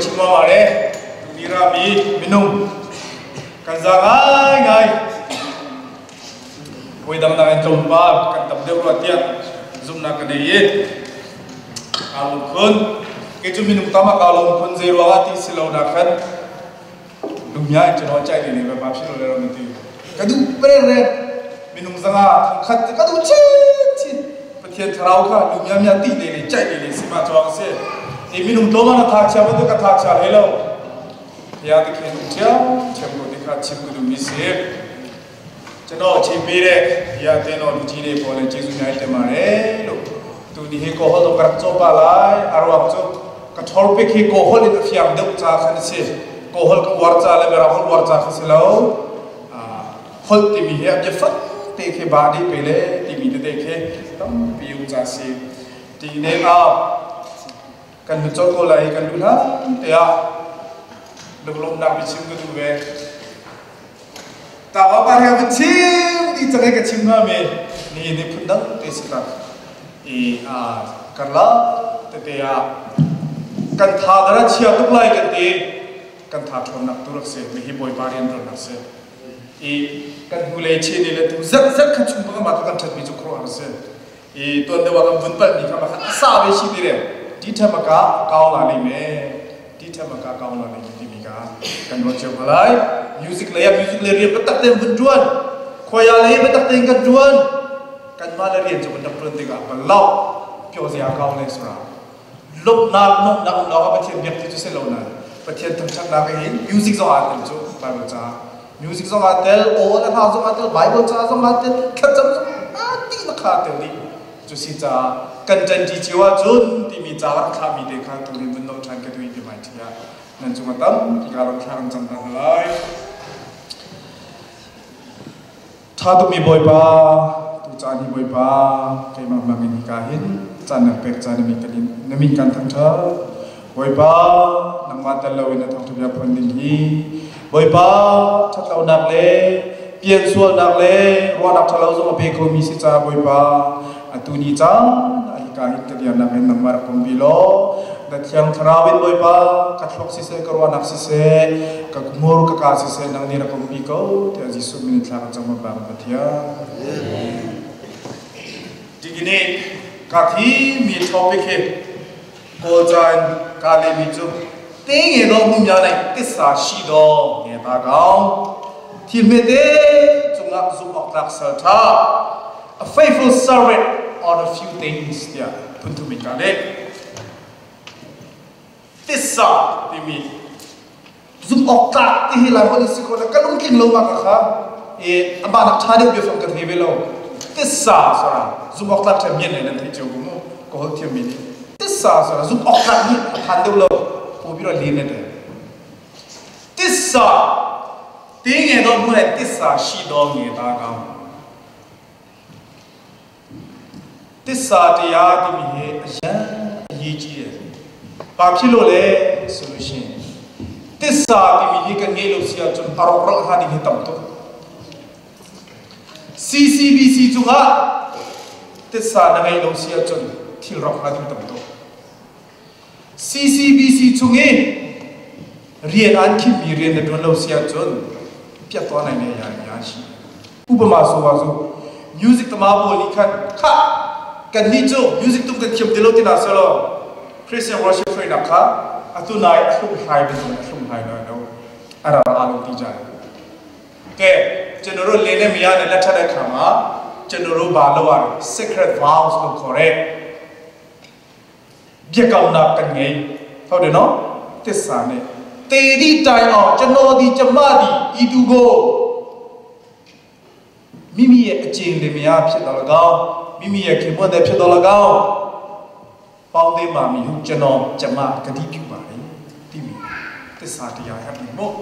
chim ma le tu rami minung kan za ngai ngai voi dang dang in tlawmpal kan tam deuh rua tiah zumhnak ka nei i kaa lawm khun. Kei cu minung tam ah kaa lawm khun zei ruangah ti si lo na khan lumya in cuno chai le le ma philo le ram ti ka duh pre re minung zanga thongkhat ka duh chin chin Pathian thlarau kha lumya mya ti le le chai le le si ma chuak si i minung tlawm na tha chia ba ka tha chia he lo ya ti khen thiam thiam ko ti kha chim ka duh mi si ကျွန်တော်အချိန်ပေးတဲ့ဘုရားသင်တော်လူကြီးတွေပေါ်လဲကျေးဇူးများတင်ပါတယ်လို့သူဒီဟေကိုဟောတော့ကရချောပါလိုက်အရောချောကထော်ပိခိကိုဟောလစ်ဖျမ်ဒုချာခန်စီကိုဟောကဝါချာလေမရာဟောဝါချာခစီလောအာဟောတိမီဟေအပြဖတ်တေခေဘာဒီပေလေတိမီတေခေတမ်ပီယုချာစီဒီနေအာကန်လူချောကိုလိုက်ကန်လူလာတရားလူလုံးနာပိချင်းကတူပဲ တာဝပါရမချင်းဒီစကေကချင်းငါမေနီနေဖုန်ဒတေစတာအီအာကလာတတေယာကန်သာဒရချီယတုလိုက်ကန်တေကန်သာထုံနတုရဆေမေဟိဘွိုင်ပါရီန်ရနဆေအီကန်ဟူလေချီနေလေသူဇက်ဇက်ခချုံပကမတကန်ထပ်ပြီးချခရောအဆေအီတွန်ဒေဝကဝန်ပတ်နိခမခအစာပဲရှိသေးတယ်ဒီထမကကောင်းလာလိမ့်မယ်ဒီထမကကောင်းလာလိမ့်မယ်ဒီမိကကန်တော့ချေပလိုက် music လေ music လေรียนตักเต็มบุญจวนขอยาเลยตักเต็มกันจวนกันมาเรียนจะมันดับเปลี่ยนติกาบัลล่าเปียวเสียกาวเลยสุราลบนาลบนาอุนเราประเทศเบียดที่จะเสลนะประเทศทำชักนาไปเห็น music ซองอาเตลจูไบเบิลจ้า music ซองอาเตลโอ้และทางซองอาเตลไบเบิลจ้าซองอาเตลแค่จำซองอาตีนะคาเตลดีจุสิจ้ากันจันจีจีว่าจุนที่มีจ้ารักษามีเด็กข้าตัวนี้มันน้องชันกันด้วยที่ไม่เชื่อนั่นจุมาตั้มที่การรักษากันจังตั้งหลาย tha tu mi Bawipa tu caan hi Bawipa keimah bangin hika hin caan na pek caan na min kan na min kan thangṭhat Bawipa nangmah tel loin na thangṭhat bia phuan ding hi Bawipa ṭhatlonak le pian sualnak le ruahnak ṭhalo zong a pe khomi si ca Bawipa atu ni caan ah hika hin ka dirnak in nangmah rak pumpi law na thiang thlarau in Bawipa ka thluak siseh ka ruahnak siseh ka hmur ka ka siseh nang nih rak umpi ko tiah Jesuh min in thla kan cam bang Pathian. Tigini ka thi mi topic hi Kawlca in ka lehmi cu te nge do hmu mya nai tissa shi do nge ta kaung thil hmete cungah zumh awk tlak sal tha a faithful servant on a few things tiah phunthum in ka leh. Tissa timi zumh awk tlak ti hi lai holh si ko na ka lungtling lo ma ka kha i amah nak ṭha deuh biafang kan thei ve lo tissa sora zumh awk tlak ṭha mian le nan theih cio ko mu ka holh thiam mi nih tissa sora zumh awk tlak nih a phan deuh lo pu bi ro lin ne te tissa ti nge do mu le tissa shi do nge ta ka သစ္စာတရား တမီဟေအယံအရေးကြီးတယ်။ဘာဖြစ်လို့လဲဆိုလို့ရှိရင်သစ္စာတမီဟေကငေးလို့ဆရာကျွန်အရောရောဟာဒီဟေတမ်တော့ CCBC ကျုံကသစ္စာနငယ်လို့ဆရာကျွန်ထီရောဟာဒီတမ်တော့ CCBC ကျုံငေးရီယန်အန်ခိမီရီယန်တွန်လို့ဆရာကျွန်ပြတ်သွားနိုင်တဲ့အရာများရှိဥပမာဆိုပါစို့ music တမပေါ်လီခတ်ခကန်နီချို music တုံကthiam တလို့တင်လာဆလော Christian worship ဖွင့်နာခအတူနိုင်အလှဟိုင်ဘယ်လိုအလှဟိုင်နော်တော့အဲ့ဒါအားလုံးသိကြတယ်ကဲကျွန်တော်တို့လင်းနဲ့မရနဲ့လက်ထပ်တဲ့ခါမှာကျွန်တော်တို့ဘာလုပ်ရလဲ sacred vows လို့ခေါ်တဲ့ပြက်ကောင်နာကငယ်ဟုတ်တယ်နော်သစ္စာနဲ့တေဒီတိုင်အောင်ကျွန်တော်ဒီကျမဒီဤသူကိုမိမိရဲ့အကျင့်တွေများဖြစ်တော်၎င်းမိမိရဲ့ခင်ပွန်းတဲ့ဖြစ်တော်၎င်းပေါင်းသိမာမီဟုကျွန်တော်ကျမဂတိပြုပါတယ်တိမိသစ္စာတရားဟပ်ပြီးမို့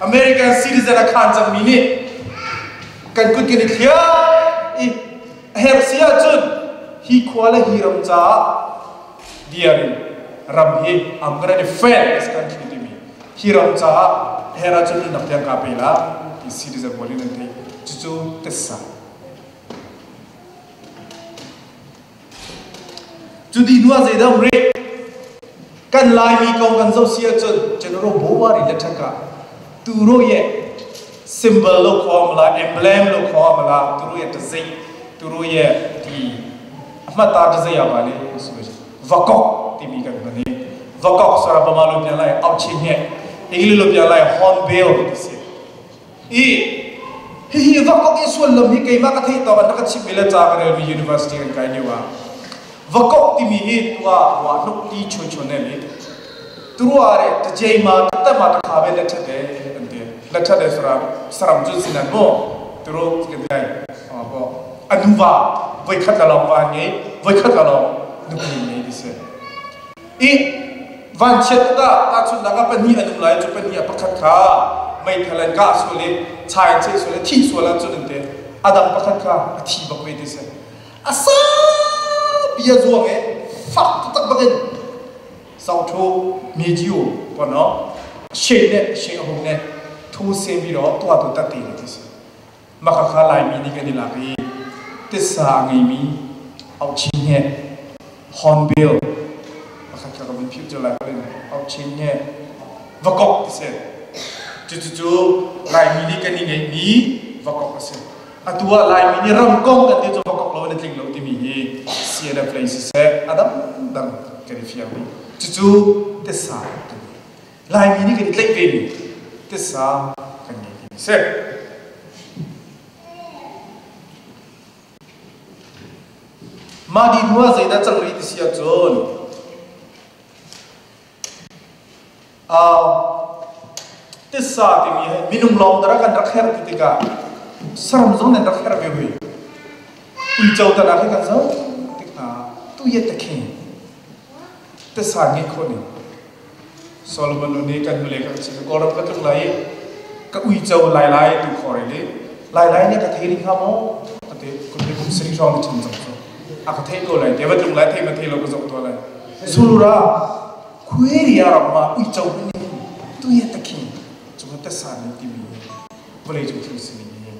American citizen အခါจำมีนี่กันกุดกันเทียอีเฮบเสียจุนฮีควาลฮีรำจ้าเดียริรำฮี I'm gonna defend this country ที่มีฮีรำจ้าเฮราจุนนักเตียงกาเปล่าที่ citizen บอลนี่นั่นเองจู่ๆသစ္စာจุดีนัวเจดมเร Kan Laimi kong kan zoh si ahcun General Bowari le ṭhaka turo ye symbol lo khom la emblem lo khom la turo ye tazei turo ye ti ahmata tazei aba le vakok timi kan hman i vakok sara bama lo pia lai au chin he English lo pia lai hornbill ti si i hihi vakok i sullam hi keimah ka theih tawk an ka chimh mi le ca ka relmi university kan kai lio ah vakok timi hi tua wa hnuk ti chun chun ne mi turua re ta ma ta ma ta kha ve le thate an te le thate saram saram chun sinan mo turu kan dai bo anuva voi khat la long wa nge voi khat la long nupi nge ti se I vanchiat tikah tahchunhnak ah pahnih an um lai cu pahnih ah pakhat kha meithal an kah sual i chai an cheh sual i thih sual ahcun an ti a dang pakhat kha a thi bak ve ti si. A saupi a zuang i fak taktak bakin sawthu medio kono she ne she a hung ne thu se mi ro tua tu tat te ti si. Maka kha Laimi nih kan i lak i titsa a ngeimi auchin he hornbill pakhat kha ka vun philh cu lai in auchin he vakok ti si. Cucu Laimi nih kan i ngeihmi vakok a si. Atu ah Laimi nih ramkong kan ti cu vakok lo in a tling lo timi hi CNF lei siseh a dangdang kan i fiang dih. Cucu titsa kan i Laimi nih kan i tlaih vemi titsa kan ngei ti si. Mah di hnu ah zeidah cang rih ti si ahcun titsa timi hi minung lawng dara kan rak herh ti tikah saram zong nan rak herh ve hui. Uico tan ah khi kan zoh tik hna tu yet ta khe titsa ngeih khawh ning Solomon nu nih kan nule kan chim Kawlram ka tlung lai i ka uico lai lai tu khor i lai lai nih ka thei ring hnga maw ka ti kum ni kum sari hrawng ni ṭhen cang cu a ka thei ko lai te va tlung lai thei ma thei lo ka zoh tuah lai sulura khuiria ram ma uico ni tu ye takhi chung tesa ni timi vawlei cung thil sining hi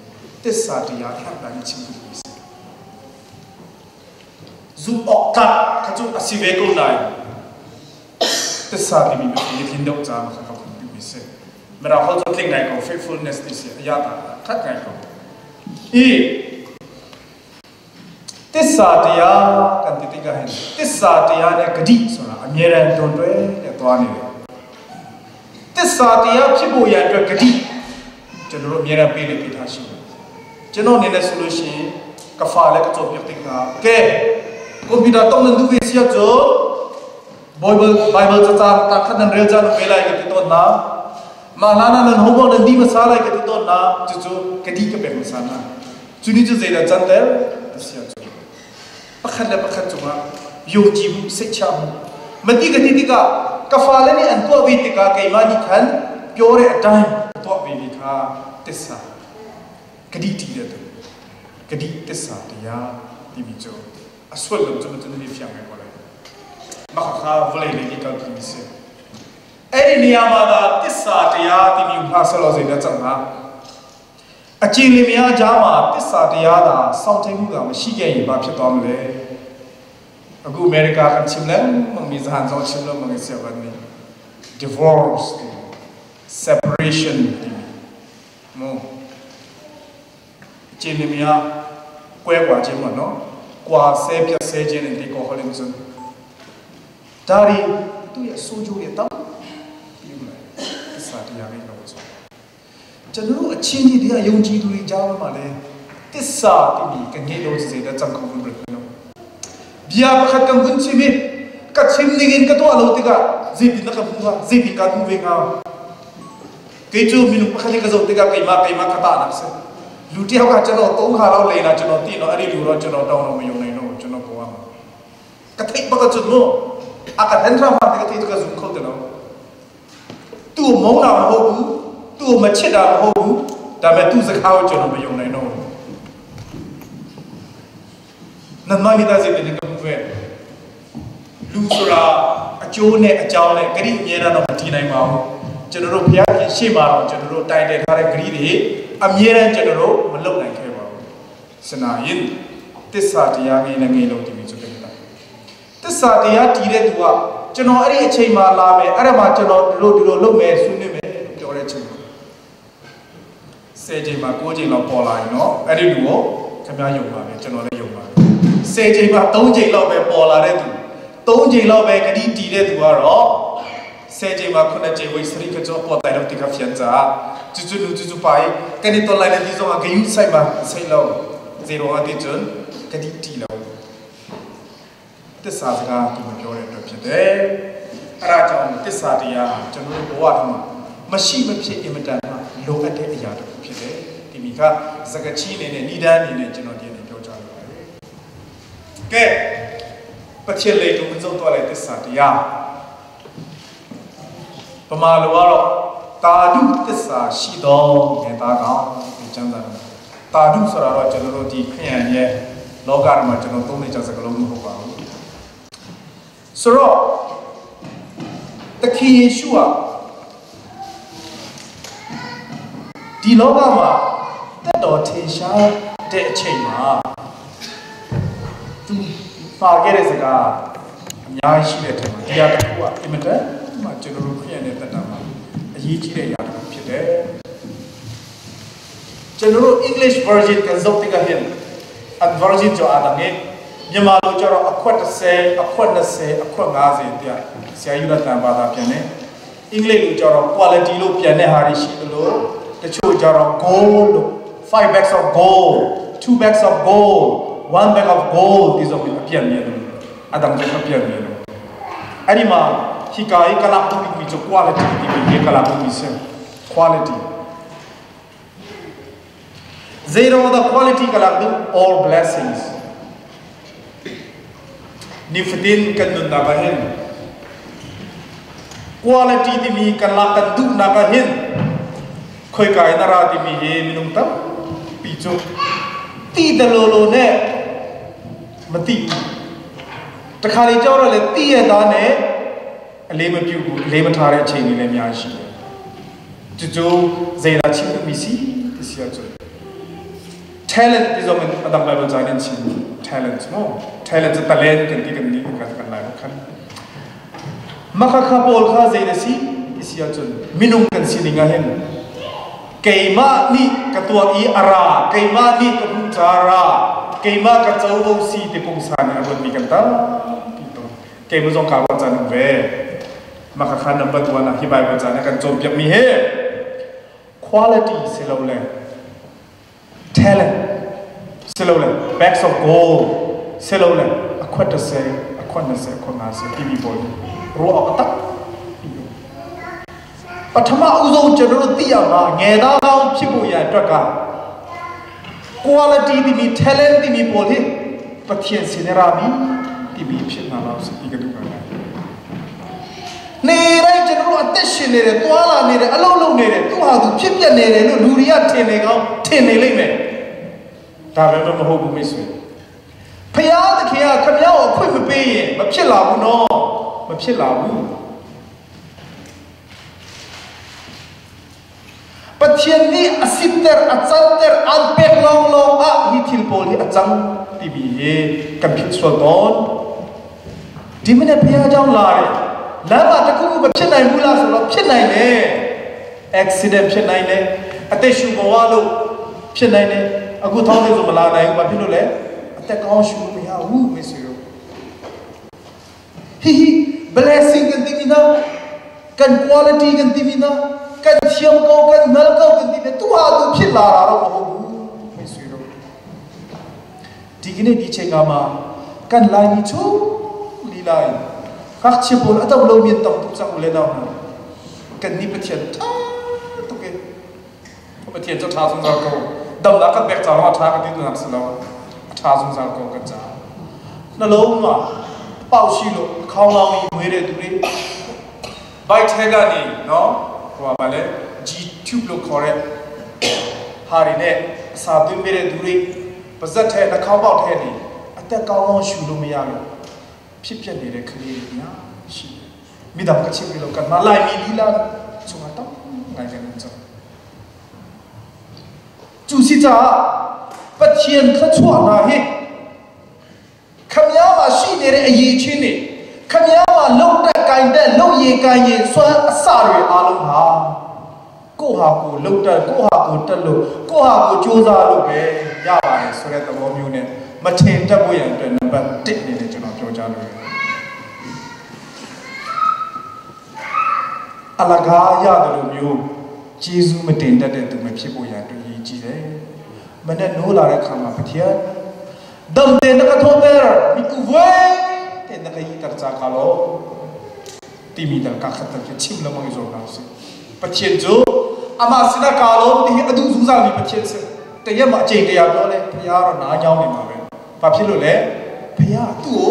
tesa ṭi ah herh dan chim tu si Zumh awk tlak kha cu a si ve ko nain titsa timi biafang hi tlin deuh caan kha ka hun duhmi si. Mirang holh cu tling ngai ko, faithfulness ti si, a ya ta khat ngai ko. I titsa tia kan ti tikah hin titsa tia ne ka dih sona a miren ton re le to ni le titsa tia phibu ya ka ka dih ကျွန်တော်တို့အများအားပေးလေပေးထားရှိတယ်ကျွန်တော်အနေနဲ့ဆိုလို့ရှိရင်ကဖာလည်းကကြောပြတိကကဲကွန်ပျူတာတုံးနေသူဝေစီရချို Bible Bible จะจางตาขันนันเรียจานเวลากันติต้นนะมาลานานันโฮมนันดีมาซาลายกันติต้นนะจู่ๆกะดีกะเป็นมาซานะจุนี้จะเจรจันเตลเสียจุ pakhat le pakhat cungah yungci mu secha mu mati ka ti tikah ka fale nih an tuah ve tikah keimah nih khan pyore a time tuah ve mi kha tissa ka di ti le tu ka di tissa tiya timi cu a sual lo cu cun ni fiang ngai ko lai maka kha vawlei lei i kalpi mi si ei niyama da tissa tiya timi hna salo zei da cang ha အကြည်လင်များကြားမှာတစ္ဆာတရားသာစောင့်ထိန်မှုကမရှိခဲ့ရင်ဘာဖြစ်သွားမလဲအခုအမေရိကkan chim lengmang mi zahan zong chim lengmang i siaban nih divorce timi separation timi mu chin mi ah kwe kwa chin ma no kwa se pya se chin in ti ko holin chun dari tu ya soju ya tam pi mu lai သစ္စာတရားလေးလို့ဆို ကျွန်တော်တို့အချင်းကြီးတရားယုံကြည်သူတွေကြားမှာလည်းတစ္ဆာတိမိကငေလို့စေတဲ့ကြောင့်ခုံဘရနော်ဘီယာပခတ်ကံကွန်ချီမီကချင်နိဂင်ကတော့အလို့တိကဇီပိနကဖူဟာဇီပိကမှုဝေငါကေချူမီနုပခလိကဇောတိကကိမာကိမာကတာနဆလူတယောက်ကကျွန်တော်သုံးခါတော့လိန်လာကျွန်တော်တိနော်အဲ့ဒီလူတော့ကျွန်တော်တောင်းတော့မယုံနိုင်တော့ကျွန်တော်ပေါ်မှာကထိပကချွတ်လို့အကဟန်ရာမှာတကတိကဇုံခုတ်တယ်နော် သူ့မုန်းတာမဟုတ်ဘူးသူ့မချစ်တာမဟုတ်ဘူးဒါပေမဲ့သူ့စကားကိုကျွန်တော်မယုံနိုင်တော့ဘူးနတ်မမိသားစုတဲ့ကမှုပဲလူဆိုတာအကျိုးနဲ့အကြောင်းနဲ့ဂရိအမြဲတမ်းတော့မတည်နိုင်ပါဘူးကျွန်တော်တို့ဘုရားရှင်ရှေ့မှာတော့ကျွန်တော်တို့တိုင်တယ်ထားတဲ့ဂရိတွေအမြဲတမ်းကျွန်တော်တို့မလုပ်နိုင်ခဲ့ပါဘူးစနာရင်တစ္ဆာတရားငယ်နဲ့ငယ်လုံးတည်ပြီးဆိုတဲ့တစ္ဆာတရားတည်တဲ့သူက ကျွန်တော်အဲ့ဒီအချိန်မှာလာမယ်အဲ့ဒါမှကျွန်တော်ဒီလိုဒီလိုလုပ်မယ်ဆွေးနွေးမယ်ပြောတဲ့အချိန်10ချိန်မှာ9ချိန်လောက်ပေါ်လာရင်တော့အဲ့ဒီလူကိုခင်ဗျားယုံပါမယ်ကျွန်တော်လည်းယုံပါ10ချိန်မှာ3ချိန်လောက်ပဲပေါ်လာတဲ့သူ3ချိန်လောက်ပဲဂတိတီတဲ့သူကတော့10ချိန်မှာ9ချိန်ဝိစရိကကြောပေါ်တိုင်တော့တိကဖျန်စာကျွကျွလူကျွကျွပိုင်ကနေတော်လိုက်တဲ့ဒီဆုံးကဂယုဆိုင်မှာစိတ်လောက်0အတိကျွန်းဂတိတီလောက်တစ္ဆာစကားသူမပြောတဲ့အတွက်ဖြစ်တယ်အဲ့ဒါကြောင့်တစ္ဆာတရားကျွန်တော်တို့ဘဝမှာမရှိမဖြစ်အင်မတန်မှလိုအပ်တဲ့အရာတစ်ခုဖြစ်တယ်ဒီမိကစကချီအနေနဲ့ဏိဒန်းအနေနဲ့ကျွန်တော်ဒီနေ့ပြောကြလိုပါတယ်ကဲပချစ်လေးတို့မစုံတော့တဲ့တစ္ဆာတရားပမာလိုကတော့တာဓုတစ္ဆာရှိတော်ငယ်သားကောင်ဒီကျမ်းစာတာဓုဆိုတာတော့ကျွန်တော်တို့ဒီခရစ်ယာန်ရဲ့လောကမှာကျွန်တော်သုံးနေကြစကားလုံးမဟုတ်ပါဘူးဆိုတော့သခင်ယေရှုဟာဒီလောကမှာတက်တော်ထင်ရှားတဲ့အချိန်မှာသူပါခဲ့တဲ့စကားအများကြီးရှိတဲ့အထက်မှာတရားတစ်ခုကအင်မတန်မှကျွန်တော်တို့ခရစ်ယာန်ရဲ့တက်တာမှာအရေးကြီးတဲ့အရာတစ်ခုဖြစ်တယ်ကျွန်တော်တို့ English version ကန်ဇောတိကဟင် and version ကြောအတငယ်မြန်မာလိုကျတော့အခွက်30အခွက်20အခွက်50တရားဆရာယူရတန်ဘာသာပြန်တယ်အင်္ဂလိပ်လိုကျတော့ quality လို့ပြန်တဲ့ဟာတွေရှိသလိုတချို့ကျတော့ gold လို့5 bags of gold 2 bags of gold 1 bag of gold ဒီဆိုပြီးအပြတ်မြင်လို့အတမ်ကျအပြတ်မြင်လို့အဲ့ဒီမှာဟီကာယကလာပူမီချ quality ဒီမီကလာပူမီဆင် quality zero the quality ကလာပူ all blessings นิฟตินกันนุนนาหิน quality ที่มีกันละกันดุนาหินค่อยกายนาราที่มีเฮมินุงตั้มปีจุตีตะโลโลเนี่ยမတိတခါလေကြောက်တော့လေတိရသားနဲ့အလေးမပြုတ်ဘူးအလေးမထားတဲ့အချိန်တွေလည်းအများကြီးရှိတယ်ကျကျဇေရာချင်းမီစီတစီရကျ talent ဒီဆိုမအဒမ်ဘိုင်ဘယ်ဇိုင်းချင်း talent နော် talent talent ကန်ဒီကန်ဒီကန်ကန်လာခန်မခခပေါ်ခါဇေရစီတစီရကျမီနုံကန်စီငါဟင်ကေမာနိကတောအီအရာကေမာနိကပူချာရာကေမာကချောဘစီတေပုံစာနေအဘမီကန်တာปีโตเกมซองกาวจานุเวมาคานัมเบอร์ตัวนะฮิบายจานะกันจมเปียกมีเฮ quality สิโลเล talent สิโลเล bags of gold สิโลเลအခွက်30အခွက်20အခွက်50ပြီးပြီပေါ်ရောအတက်ပထမအဦးဆုံးကျွန်တော်တို့သိရမှာငယ်သားကောင်းဖြစ်ဖို့ရအတွက်က quality ဒီမီ talent ဒီမီပေါ်လေပထင်စနေရာမီဒီမီဖြစ်လာတော့စတိကတူကနေတိုင်းကျွန်တော်တို့အသက်ရှင်နေတယ်သွားလာနေတယ်အလုံးလုံးနေတယ်သူဟာသူဖြစ်ပြနေတယ်လို့လူတွေကထင်နေကောင်းထင်နေလိမ့်မယ်ဒါပဲမဟုတ်ဘူးမိတ်ဆွေဖျားသခင်ကခမည်းကိုအခွင့်မပေးရင်မဖြစ်လာဘူးနော်မဖြစ်လာဘူးပထင်နီအစစ်တအချန်တအန်ပက်လောင်လောင်အဟီသီလပေါ်လီအချန်တီဘီဟေကမ်ပျူဆွတ်တော့ဒီမနေ့ဖျားเจ้าလာတယ်လမ်းမှာတခုခုမဖြစ်နိုင်ဘူးလားဆိုတော့ဖြစ်နိုင်တယ် accident ဖြစ်နိုင်တယ်အသက်ရှူဘဝလို့ဖြစ်နိုင်တယ်အခုထောင်းနေဆိုမလာနိုင်ဘူးဘာဖြစ်လို့လဲအသက်ကောင်းရှူမရဘူးမိတ်ဆွေတို့ဟီဟီ blessing ကန်တီမီနာကန် quality ကန်တီမီနာကန်ချောကောကန်နလကောကန်တီမီတူဟာတူဖြစ်လာတာတော့မဟုတ်ဘူးမိတ်ဆွေတို့ဒီကနေ့ဒီချိန်ကမှာကန်လာနီချူလီလိုက်ခါချီပေါ်အတော့လုံးမြင့်တော့စကူလေတော့ကန်နိပချန်တာတုကေပချန်ချထားဆုံးစားကောဒမ်လာကဘက်ချာတော့ထားကတိတူနက်စလောထားဆုံးစားကောကကြနှလုံးမှာပေါက်ရှိလို့ခေါင်းလောင်းကြီးမွေးတဲ့သူတွေဘိုက်ထဲကနေနော်ဟိုပါလေ G tube လို့ခေါ်တဲ့ဟာတွေနဲ့အစာသွင်းပေးတဲ့သူတွေပါဇက်ထဲနှာခေါင်းပေါက်ထဲနေအသက်ကောင်းကောင်းရှူလို့မရလို့ဖြစ်ပြနေတဲ့ကလေးတွေများရှိတယ်မိသားကချစ်ပြီးလို့ကမလိုက်မီလီလာချုံတော့ငိုင်တယ်ချုံကျူစီချာပချင်ခချွာနာဟိခမရမှာရှိနေတဲ့အရေးချင်းတွေခ ခင်ဗျားမှာလုံတက်ကိုင်တဲ့လုံရည်ကိုင်ရည်စွမ်းအစတွေအားလုံးဟာကိုဟာကိုလုံတက်ကိုဟာကိုတက်လို့ကိုဟာကိုစူးစမ်းလို့ပဲရပါတယ်ဆိုတဲ့သဘောမျိုးနဲ့မထင်တတ်ဖို့ရန်အတွက်နံပါတ်1အနေနဲ့ကျွန်တော်ပြောကြားလိုတယ်အလကားရတယ်လို့မျိုးဂျေဇုမတင်တတ်တဲ့သူမဖြစ်ဖို့ရန်အတွက်ရည်ကြည်တယ်မနဲ့နိုးလာတဲ့ခါမှာပထယဒမ်တဲ့နကထောတဲမိကူဝဲတဲ့နကယီတချာကလောတိမီတကခတ်တဲ့ချိမ်လမငဇောနာစီပထယဇိုအမစနာကာလောတိအဒုဇူဇာမီပထယစတရက်မှာအချိန်တရားပြောလဲဖះတော့နားညောင်းနေမှာပဲဘာဖြစ်လို့လဲဖះသူ့ကို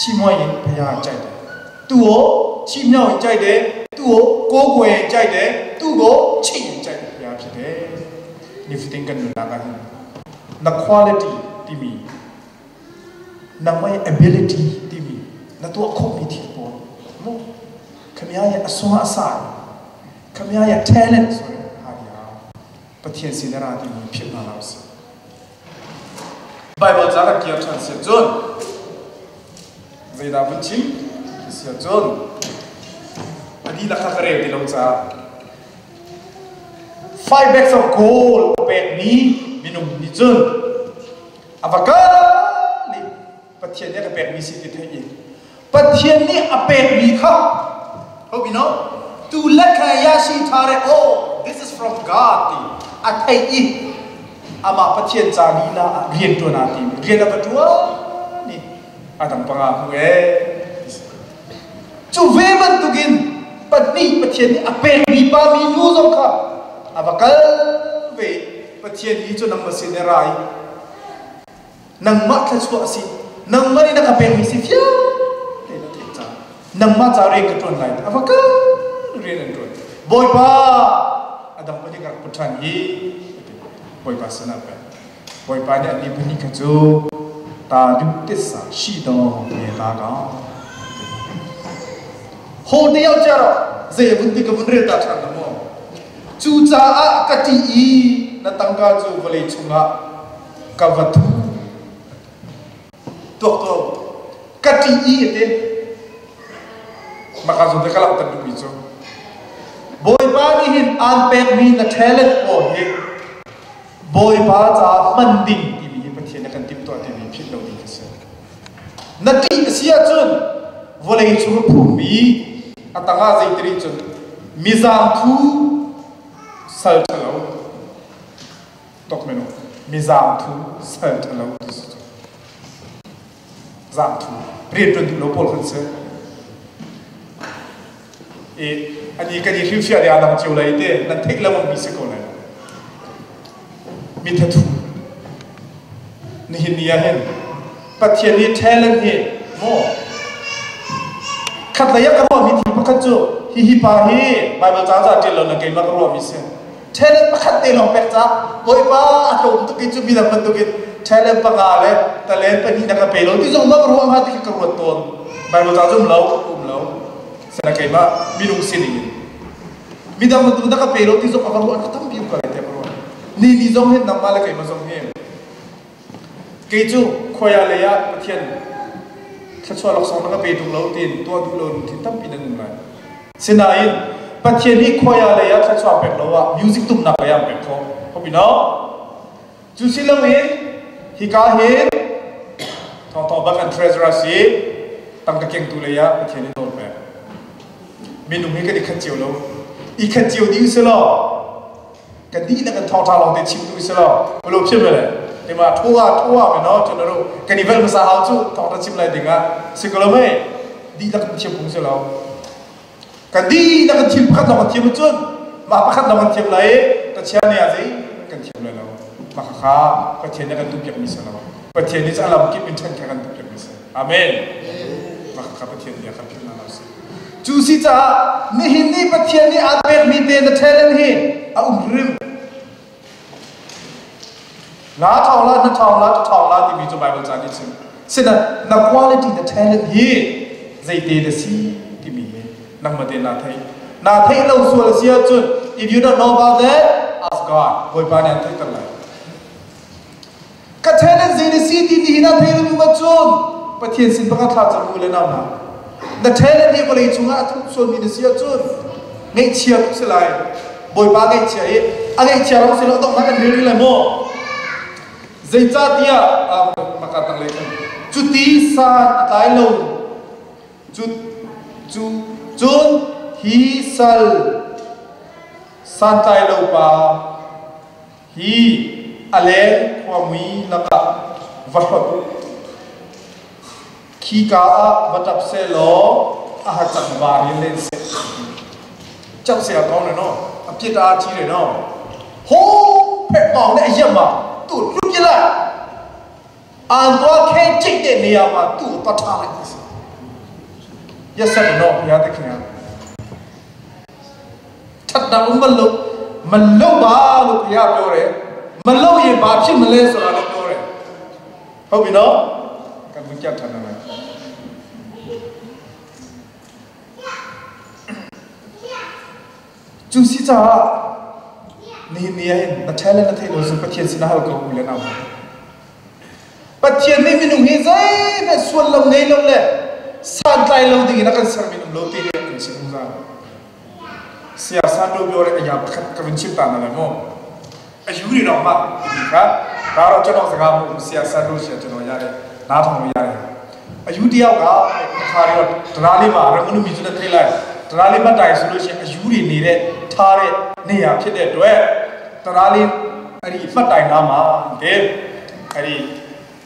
ချီးမွမ်းရင်ဖះကြိုက်တယ်သူ့ကိုချီးမြှောက်ရင်ကြိုက်တယ်သူ့ကိုကိုးကွယ်ရင်ကြိုက်တယ်သူ့ကိုချစ်ရင်ကြိုက်တယ်ဖះဖြစ်တယ် nifting kan nuna ka hin na quality တိမီနမိုင် ability တိမီနတော့ခုမီတီပေါ်မို့ခမရရဲ့အစွမ်းအစခမရရဲ့ talent ဆိုတဲ့ဟာဒီဟာပထင်စင်ရာတိမီဖြစ်လာတော့စီ Bible ဇာကကီယချန်စီဇွန်ဇေဒါဝချင်းစီဇွန်အဒီလခခရဲဒီလုံးစာ five bags of gold เป็ดนี้มินุมนิจุนอวกาลิปะเทียนเนี่ยก็เป็ดมีสิทธิ์เทอีปะเทียนนี่อเป็ดมีครับဟုတ်ပြီနော်သူလက်ခံရရှိထားတဲ့ oh this is from God တီအထိုက်ဤအမပထင်ဇာလီလာរៀนตัวนาတီរៀนပตัวนี่အတံပငါဟူဲကျူဝေမန်တုကင်ပတိပထင်အပေမီပါမီနူဇောခအဘကလဝေပထင်ဤချနမစနေရိုင်နงမထချွအစီနงမနိနကပေမီစီဖျာတေနတေချာနงမချာရေကတွန်လိုက်အဘကလရေနန်တွန်ဘိုင်ပါအဒံပတိကပထန်ဟီဘိုင်ပါစနာပဲဘိုင်ပါနဲ့နိပနိကဇိုတာဒုတစ္ဆာရှိတော်မြေသားကောင်ဟိုတယောက်ကြတော့ဇေဝန္တိကဝန္ရေတာထန်မောကျူချာအကတိဤနတံကာကျူဝလေချုံငါကဝတုတော့တော့ကတိဤတဲ့မကဇုန်တကလောက်တတူပြီးချိုဘိုင်ပါနိဟင်အန်ပက်မီနထဲလက်ပေါ်ဟေဘိုင်ပါဇာမန်ဒင်းတီမီပထင်ကန်တိတော့တီမီဖြစ်လို့ဒီကစနတိအစီအချွန်ဝလေချုံဖူမီအတငါဇိတရီချွန်မီဇန်ထူဆယ်ထလောတော့မနောမီဇန်ထူဆယ်ထလောဒီစဇန်ထူรียนดูโลปอลขันเซเออันนี้ก็ดีฟิวเชียร์อาดัมจิวเลยเต้นั่นเทคแล้วมันมีสกุลเลยมีทัตุนี่เห็นนี่เห็นปัจเจนี้ talent เฮโมขัดระยะกระรวมีทีประคัตจูฮิฮิปาฮีไบเบิลจ้าจ้าเจริญนะเกมกระรวมีเส้น talent ประคัตเตลองเป็กจ้าโอยป้าอารมณ์ตุกิจูมีแต่มันตุกิ talent ปะกาเลย talent ปะนี่นักเปโลที่จงมากรวมฮะที่กระรวดตัวไบเบิลจ้าจุ่มเล้าอุ้มเล้าสนักเกมามีลุงสินี่มีแต่มันตุนักเปโลที่จงกระรวดก็ตั้งบิวกันเลยเตปรวดนี่นี่จงเห็นน้ำมาแล้วเกมาจงเห็นเกจูคอยอะไรอะเทียนถ้าชวนหลักสองนักเปตุงเล้าตีนตัวดูโลนที่ตั้งปีนั่นไงเสนาอินประเทศนี้คอยอะไรอะถ้าชอบเป็ดแล้วอะมิวสิกตุ้มนักอะไรอะเป็ดเขาเขาพี่น้องจูซิลเห็นฮิกาเห็นทองทองบักอันเทรเซอร์ซีตั้งกระเก่งตัวเลยอะประเทศนี้โดนไปมีหนุ่มนี่ก็ดีขัดเจียวแล้วอีขัดเจียวดีเสียหรอกันดีนักกันทองทาลองเตชิมดูเสียหรอไม่รู้เชื่อไหมเลยဒီမှာထိုးကထိုးရမယ်နော်ကျွန်တော်တို့ကန်ဒီဘက်မစားအောင်ကျထောင်တချိမလိုက်တင်ကစကလမေဒီတကချင်ပုံစလောကန်ဒီတကချင်ဖတ်တော့ချင်မချွန်းမဖတ်တော့ချင်လိုက်တချင်နေရစီကန်ချင်လဲလောမခခါပချင်နေကန်တူပြမစလောပချင်နေစအလမ်ကိပင်ချန်ကန်တူပြမစအာမင်မခခပချင်နေခဖြစ်နာလို့ကျူစီချာနိဟိနိပချင်နေအပေမီတဲ့ထဲလန်ဟိအုံရင်လာထောင်လားနှစ်ထောင်လားတစ်ထောင်လားဒီမီဆို Bible စာနေချင်းစနနာ quality the talent ဟိဇိတေတစီဒီမီနမတေနာထိုင်နာထိုင်လို့ဆိုလစီချွန်း if you don't know about that ask God ဘိုင်ပါနေထိုင်တလိုက်က talent ဇိတစီဒီဒီနာထိုင်လို့မချွန်း Pathian sin baka thla cam u le nau hna. Na talent hi vawlei cungah a thup sualmi na si ahcun ngaihchia tuk si lai. Bawipa ngaihchia i a ngaihchia rong si lo donghnak kan rel rih lai maw? Zeicahtiah maka tanglei khan cuti san a tlai lo cu cu cun hi sal santlai lo pa hi a leng khuamui lakah va hlonh u. Khika ah va ṭap seh law a hacang var in len seh. Chap se a kong le no a piat a chi le no ho phe pong ne yam ma tu lu ki la an to khe chik te ne ya ma tu pa tha lai ti si yes sir no ya te khnya ထပ်တာမလို့မလို့ပါလို့ဘုရားပြောတယ်မလို့ရင်ဘာဖြစ်မလဲဆိုတာလည်းပြောတယ်ဟုတ်ပြီနော်ကံကြထနာလားကျူစီချာနေနေရင်နထဲလည်းနထဲလို့ဆိုပထင်စနာဟောကောဦးလည်းနော် Pathian nih minung hi zeihmanh sual lo ngei lo le santlai lo ding in a kan sermi um lo ti hi an chim zungzal. Sia san do bio le aya pakhat ka vun chim ta na lai mu. A yu ri rong ma timi kha raro chano sanga mu sia san do sia chano ya le na thong ya le. A yu tiao ka kha ri trali ma ramunu mi chu na thei lai. Trali ma taiဆိုလို့ရှိရင်အယူတွေနေတဲ့ထားတဲ့နေရာဖြစ်တဲ့အတွက်တရားလေးအဲ့ဒီမှတ်တိုင်နာမှာတဲ့အဲ့ဒီ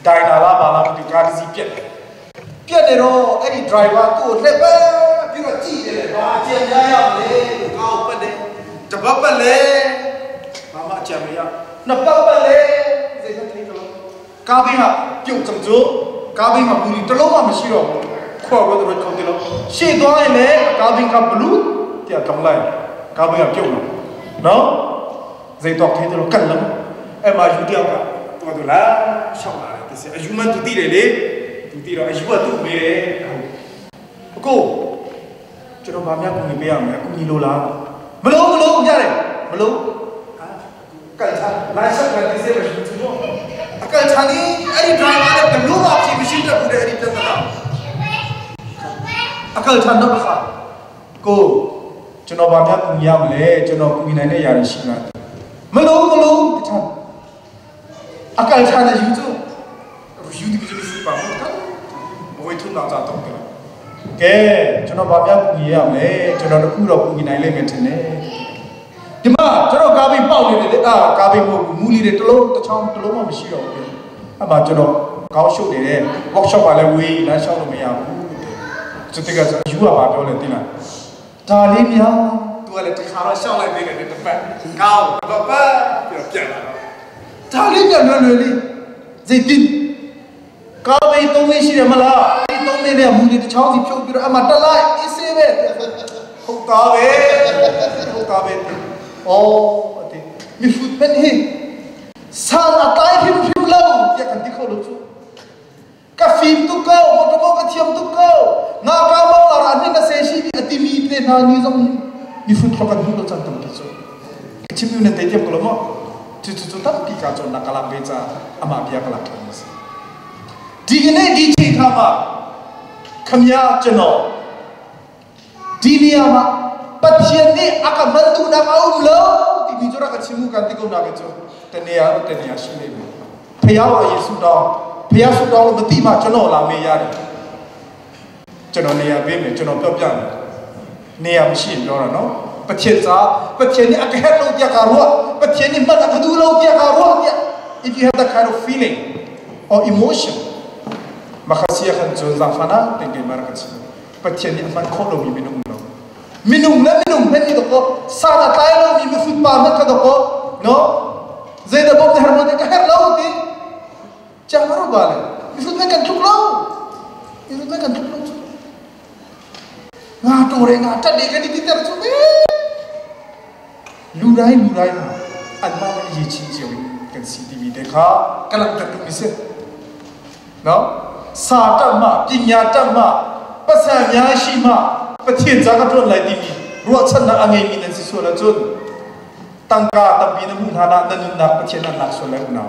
ဒိုင်နာလားဘာလားမသိကားတစ်စီးပြက်တယ်ပြက်နေတော့အဲ့ဒီ driver သူ့ကိုလှည့်ပတ်ပြီးတော့ကြည့်တယ်ဘာအကြံများရမလဲလို့ကားကိုပတ်တယ်တပတ်ပတ်လဲဘာမှအကြံမရနှစ်ပတ်ပတ်လဲစိတ်ကထိတ်တော့ကားဘင်းကပြုတ်ကြကြကားဘင်းကဘူးဒီတလုံးမှမရှိတော့ဘူးခွက်ဝဲတော့ခုတ်တယ်လို့ရှေ့သွားရင်လည်းကားဘင်းကဘလူးတရားတောင်းလိုက်ကားဘင်းကပြုတ်လာနော်ဇေတော့ထိတ်တော့ကတ်လုံးအဲ့မှာယူတယောက်ကသူကသူလာရှောက်လာတယ်တစအယူမန်သူတိတယ်လေသူတိတော့အယူကသူ့မေးတယ်ဟုတ်အကိုကျွန်တော်ဗာများကူညီပေးရမယ်ကူညီလို့လားမလို့မလို့ရတယ်မလို့ကန်ချာလာဆက်ကန်ဒီစေမရှိသူတို့အကန်ချာနီအဲ့ဒီ driver နဲ့ဘလို့မှဖြစ်မရှိတတ်ဘူးတဲ့အဲ့ဒီပြဿနာအကန်ချာတော့ခါကိုကျွန်တော်ဗာများကူညီရမလဲကျွန်တော်ကူညီနိုင်တဲ့ຢာတွေရှိလားမလို့မလို့တခြားအကန်ချာနဲ့ယူသူယူဒီကစီပါမကဘဝထုနာကြတော့တယ်ကဲကျွန်တော်ဗာများကူညီရမလဲကျွန်တော်တခုတော့ကူညီနိုင်လိမ့်မယ်ထင်တယ်ဒီမှာကျွန်တော်ကားပြီးပေါက်နေတယ်လေအာကားပြီးမဟုတ်ဘူးမူလီတွေတလုံးတစ်ချောင်းတလုံးမှမရှိတော့ဘူးအဲ့မှာကျွန်တော်ကောင်းရှုပ်နေတယ် workshop ကလည်းဝေးလမ်းလျှောက်လို့မရဘူးတဲ့ကျတကဆိုယူကပါပြောလဲသိလားဒါလေးများသူကလည်းတခါတော့ရှောက်လိုက်သေးတယ်တစ်ပတ်ကောင်းပတ်ပတ်ပြီးတော့ပြန်လာတော့ဒါလေးများလွယ်လွယ်လေးဇိတ်တင်ကားဘေးသုံးလေးရှိတယ်မလားအဲ့သုံးလေးနဲ့မူလီတစ်ချောင်းစီဖြုတ်ပြီးတော့အမှတက်လိုက်အေးဆေးပဲဟုတ်တာပဲဟုတ်တာပဲအော်အတေမိဖုတ်ပန်ဟိဆာနာတိုင်ဟိဖီလောပြကန်ဒီခေါလို့ကဖီတုကောမတမောကချ thiam တုကောငါကာမောလာရနိနဆေရှိအတိမီတေနာနီဇုံမိဖုတ်ခကန်ဟူလို့ချန်တမ်ကိချိုချင်မြနေတေတမ်ကလမောချူချူချူတပ်ကိကာချောနကလာဘေချာအမပြကလာခမစဒီကနေ့ဒီချိန်ခါမှာခမရကျွန်တော်ဒီနေရာမှာပထယနေအကမန်တူနာအောင်လို့ဒီမိကြရကချမှုကန်တိကုနာကချိုတနေရာတော့တနေရာရှိနေပြီဖះတော်ယေရှုတော်ဖះဆုတော်လို့မတိမှကျွန်တော်လာမေးရတယ်ကျွန်တော်နေရာပေးမယ်ကျွန်တော်ပြောပြမယ်နေရာမရှိရင်ပြောတာနော်ပထင်စာပထင်နေအကဟလို့ပြကာရောပထင်နေမတ်ကဒူလို့ပြကာရောပြ if you have that kind of feeling or emotion မခစီခန်ဇွန်ဇာဖနာတင်ကေမာကချီပထင်နေအမှန်ခေါ်လို့မီမနုံလို့မနုံလည်းမနုံဟဲ့ဒီတော့စာတာတိုင်လို့မီမဖုပါမကတော့နော်ဇေဒဘောဟရမတဲ့ကဟရလို့တီချာမရောပါလေမဖုမကန်ထုကလို့မဖုမကန်ထုကလို့ငါတော်တယ်ငါတက်တယ်ကတိတိတက်ချူပဲလူတိုင်းလူတိုင်းမှာအမှန်အရေးချင်းချေကန်စီတီဗီတဲ့ခါကလပ်တက်တူမစ်နော်စာတတ်မှပညာတတ်မှပတ်စံများရှိမှပထင်ဇာကတော့လိုက်တီဗီရောချက်နာအငိမ့်မင်းစီဆိုလာချွန်းတန်ကာတပီနမှုနာနာနနနာပချေနာနာဆိုလဲနာ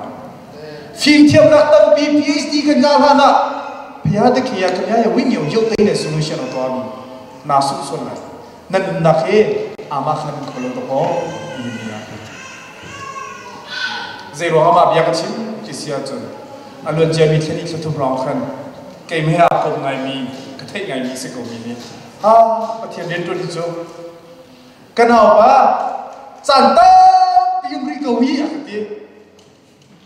ဖင်ချေနာတပီ PhD ကညာလာနာ ဘုရားသခင်ကခင်ဗျားရဲ့ဝိညာဉ်ကိုရုပ်သိမ်းတဲ့ solution ကိုသွားပြီးနာဆုဆွတ်လိုက်နန်နာခေအာမခန်ခလို့တော့ဒီနေရာဇေရောမဗျာကချင်းကြစီအချွန်အလွန်ကြမီခနိသထုရောင်ခန်ကေမေဟာကုံငိုင်မီကထိတ်ငိုင်မီစကုံမီနေဟာပထင်တဲ့တူချိုကနောပါစန်တပြူရီကိုဝီအခတိ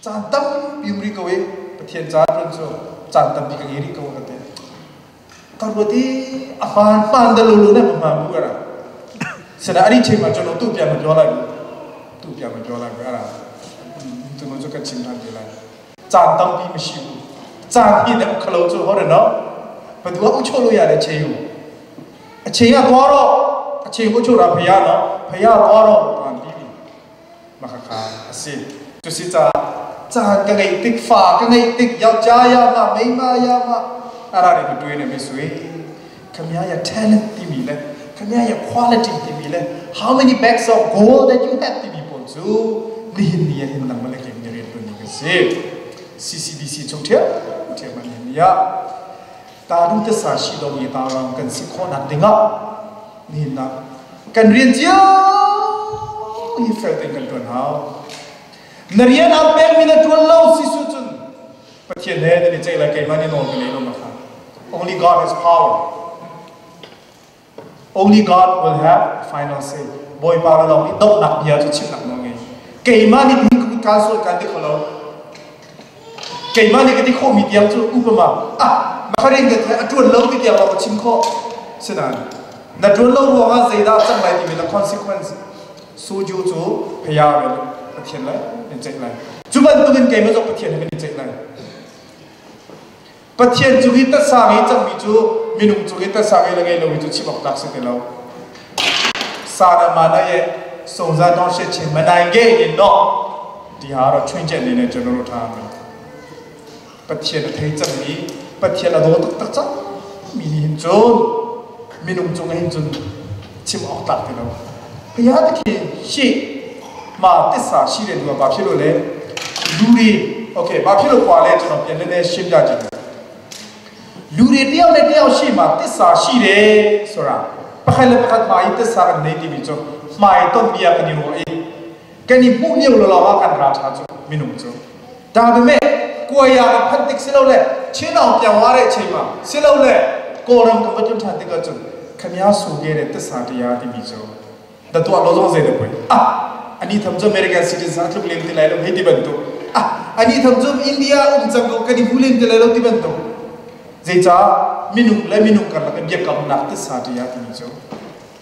စန်တပြူရီကိုဝီပထင်ဇာတွန်ချိုစန်တပြကဂီရီကိုကတဲ့ကရဝတိအဖန်ဖန်ဒလူလူနဲ့မမှန်ဘူးအဲ့ဒါစရအဲ့ဒီချိန်မှာကျွန်တော်သူ့ပြန်မပြောလိုက်ဘူးသူ့ပြန်မပြောလိုက်ဘူးအဲ့ဒါသူတို့ကချင်းထားပြလိုက်ဇာတံပြီးမရှိဘူးဇာပြည့်တဲ့ခလုံးချိုဟုတ်တယ်နော်ဘယ်သူကအုပ်ချုပ်လို့ရတဲ့ချိန်ကိုအချိန်ကသွားတော့အချိန်ကိုချုပ်တာဖရနော်ဖရသွားတော့တွန်ပြီးပြီမခခါအစီသူစီဇာဇာကငိတ်တိဖာကငိတ်တိယောက်ျားရမမိန်းမရမအဲ့ဒါတွေမတွေးနဲ့မဆွေခမရ talent တီမီလဲခမရ quality တီမီလဲ how many bags of gold that you have တီမီပေါ်စုနိဟနီယဟင်နံမလကေမြရေတွနိကစေ CCDC ချုပ်ထထေမနိယတာရုတဆာရှိတော်မြေတာရောင်ကန်စီခေါနာတင်ငါနိနာကန်ရင်ဂျာဟီဖဲတင်ကန်တွန်ဟောနရီယန်အပက်မီနတွန်လောစီဆုချွန်ပတိနေနေချိလာကေမနီနောကလေးလောမခါ Only God has power. Only God will have final say. ဘွိပါလောင်တော့နက်ပြာချစ်နက်နော်ငယ်ကေမနီဒီကုကာဆိုကန်ဒီခလောကေမနီကတိခိုမီတယောက်ချဥပမာအာမခရင်ကအတွလုံးတိတယောက်တော့ချင်းခောစနာနတွလုံးဘောကဇေဒါစံလိုက်ဒီမ consequence ဆူဂျူချူဖျားပဲပထင်လဲနေချိတ်လိုက်ကျမတုင်ကေမဇောပထင်နေချိတ်လိုက်ပထင်ကျူဟိတဆာငေးချမီချူမီနုံကျူဟိတဆာငေးလငယ်လုံးချူချိဘောက်တက်စတဲ့လောစာရမဏရဲ့စုံစမ်းတော့ရှစ်ချင်းမနိုင်ခဲ့ရင်တော့ဒီဟာတော့ချွင်းချက်နေနဲ့ကျွန်တော်တို့ထားမယ်ပထင်ထိတ်ချမီပထင်တော့တက်တက်မီဟင်ဂျွန်မီနုံကျုံဟင်ဂျွန်ချိမောက်တက်တယ်လောဘုရားသခင်ရှေ့မှာတစ္ဆာရှိတဲ့လူကဘာဖြစ်လို့လဲလူတွေโอเคဘာဖြစ်လို့ကွာလဲကျွန်တော်ပြန်နည်းနည်းရှင်းပြကြည့်မယ်လူတွေတယောက်နဲ့တယောက်ရှေ့မှာတစ္ဆာရှိတယ်ဆိုတာပခိုင်လေပခတ်မာတစ္ဆာကနေတီမီချိုမိုင်တော့မြာကနေရောအေးကနေမှုညောလောလောကန်ရာထားချိုမင်းတို့ချိုဒါပေမဲ့ကိုရဖတ်တစ်စလုံးလဲချင်းအောင်ပြန်သွားတဲ့အချိန်မှာစလုံးလဲကိုရံကမတွထန်တကချိုခမည်းဆူခဲ့တဲ့တစ္ဆာတရားတီမီချိုတတူအလောဆုံးစေတဲ့ပွေအာအနီသမ်ဇအမေရိကန်စီတီဇန်ထလင်တိလိုက်လို့ဟေဒီဘန်တူအာအနီသမ်ဇအိန္ဒိယအုံဇံကိုကဒီဖူလင်တိလိုက်လို့တိဘန်တူဇေချာမီနုလဲမီနုကလကဘျကမ်နာတစ္ဆာတရားတီမီချို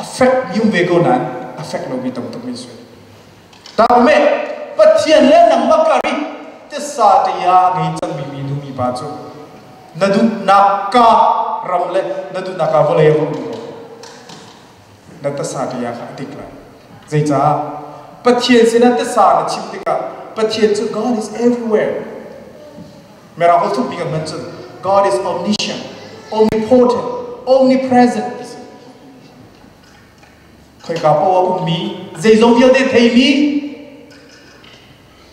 affect မြုံဝေကိုနန် affect လို့ပြီးတုံတမီဆွေဒါပေမဲ့ပထင်လဲနမကရီတစ္ဆာတရားငေးချမီမီဒူမီပါချိုနဒုနာကာရမ်လေနဒုနာကာဝလေဘုံနတစ္ဆာတရားခအတိကလာဇေချာပထင်စနတစ္ဆာနချိတိကပထင်ချ God is everywhere မေရာဟိုတုပိကမန်ချ God is omniscient omnipotent omnipresent ခွေကပေါ်ဥမီဇေဇုံပြတဲ့ထေမီ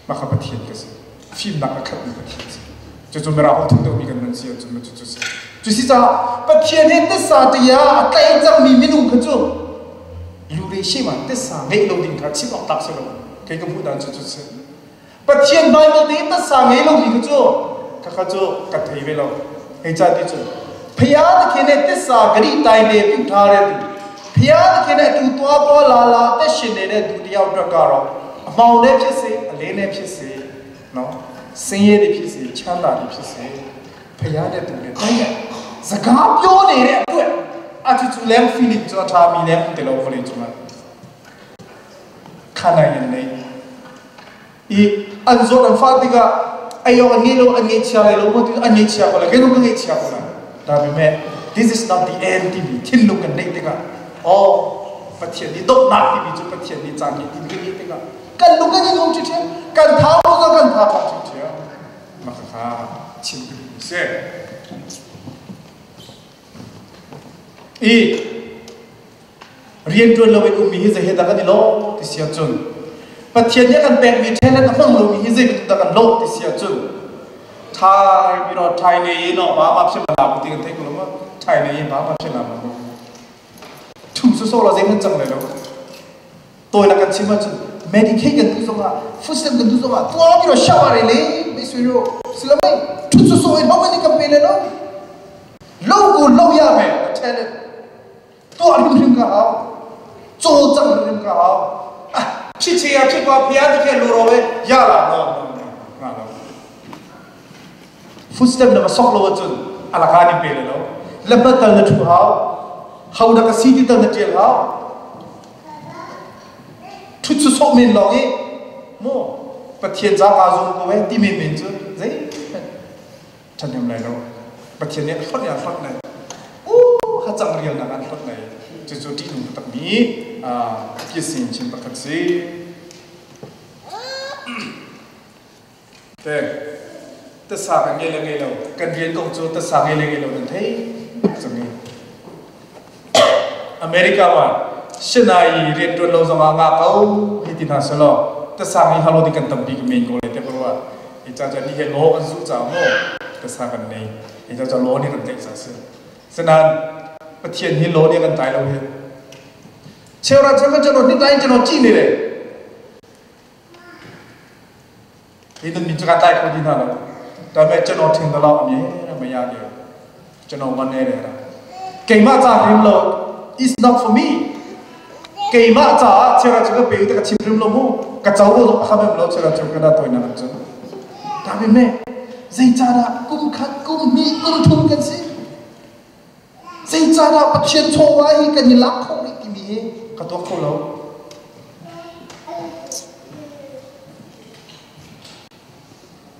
မခပတိကစဖီမနာခတ်ပတိကျကျမရာဟိုတုတုမိကန်မန်စီကျမကျကျကျစီစာပတိတဲ့သစ္စာတရားအတိုင်းကြောင့်မိမနုခကျလူတွေရှိမှသစ္စာငိတ်လုံးတင်ခချိပေါတက်ဆလို့ကေကမှုတန်ကျကျစပတိဘိုင်ဘယ်တဲ့သစ္စာငိတ်လုံးဒီခကျခခကျကထေဝဲလို့ဟေချတိကျဖျားသခင်နဲ့သစ္စာဂရိတိုင်တွေပြုထားတဲ့သူဖျားသခင်နဲ့အတူသွားသွားလာလာအသက်ရှင်နေတဲ့သူတယောက်အတွက်ကတော့အမောင်နဲ့ဖြစ်စေအလင်းနဲ့ဖြစ်စေနော်ဆင်းရဲတွေဖြစ်စေချမ်းသာတွေဖြစ်စေဖျားတဲ့သူတွေတိုင်းစကားပြောနေတဲ့အတွက်အတူတူလဲ feeling ကြောထားမိလဲတလို့ဖလေကျွန်မခန္ဓာရင်နေဤအန်ဇောအန်ဖာတိကအယောအငေလို့အငေချာလေလို့မတူအငေချာခေါ်လေကေလို့ငေချာခေါ်လာဒါပေမဲ့ this is not the end တီဗီသင်လို့ကနေတကအော်ပထဒီတော့နာတီဗီချပထဒီချာနေတီဗီနေတကကန်လူကနေုံချစ်ကန်သာလို့ကန်သာပါချစ်မခခါချင်းစေအေးရီယန်တွလဝေဥမီဟဇဟေဒကန်လောတိစီယချွန်ပထယန်ကန်ပက်မီထဲလန်အဖန်လိုမီဟဇေဘတကန်လောတိစီယချွန် ထိုင်ပြီးတော့ထိုင်နေရင်တော့ဘာမှဖြစ်မလာဘူးဒီကထိတ်ကလို့မထိုင်နေရင်ဘာမှဖြစ်လာမှာမဟုတ်ထူဆောဆောလာစေမှจังလေလို့တော်လာကချင်မချင် Medicaid ကန်တူဆောက food stamp ကန်တူဆောကတွားပြီးတော့ရှောက်ရတယ်လေမိတ်ဆွေတို့စလမိတ်ထူဆောဆောဟောမနီကပေးလေနော်လောက်ကိုလောက်ရမယ်အထက်နဲ့တွားရင်ကဟာကြိုးကြံရင်ကဟာဖြစ်ချင်ရဖြစ်သွားဖျားတဲ့လိုတော့ပဲရလာတော့ငါတော့ food stamp နမဆော့လို့ကျွအလကားနေပေးလေနော်လက်ပတ်တန်လက်ထူဟောဟောဒါကစီတီတန်တဲ့ဟောထူချဆော့မင်းလောင်းမောပထင်စားကာဇုံကိုပဲတိမင်မင်းချဇိထန်နေမလိုက်တော့ပထင်နဲ့ဖတ်ရဖတ်နေအိုးဟာจังเรียนนะกันဖတ်နေကျကျတိနုတမီအာပြည့်စင်ချင်းပကစီတဲ့တဆာကငယ်လေငယ်လို့ကန်ရီကုံချိုတဆာငယ်လေငယ်လို့တဲ့စငယ်အမေရိကမှာရှင်းနိုင်ရင်တွလုံးစမငါကောဟိတိနာဆလောတဆာငယ်ဟာလို့ဒီကန်တမ်ဘီကမင်းကိုလေတဲ့ဘောအကြကြနိဟေလောအစုကြမောတဆာကန်နေအကြကြလောနေကန်တဲ့ဆာစစနန်ပထင်ဟီလောနေကန်တိုင်လို့ဟဲ့ချေရချက်ကကျွန်တော်နေ့တိုင်းကျွန်တော်ကြည့်နေတယ်ဒီတော့မြင်ချကတိုက်ခေါ်ဒီနာတော့ဒါပေမဲ့ကျွန်တော်ထင်တယ်လို့အမြဲမရသေးဘူးကျွန်တော်မနေတယ်လားကိမကြဟင်းလို့ is not for me ကိမကြချေရချက်ကပေတဲ့ချင်ပြလို့မို့ကကြောက်လို့အခမဲ့မလို့ချေရချက်ကနာတော့နာချဒါပေမဲ့ဇိကြတာကုမ်ခတ်ကုမ်မီကုမ်ထုံကန်စီဇိကြတာပချင်းချောဝါဟိကန်လက်ခုံတိမီကတော့ခေါ်လို့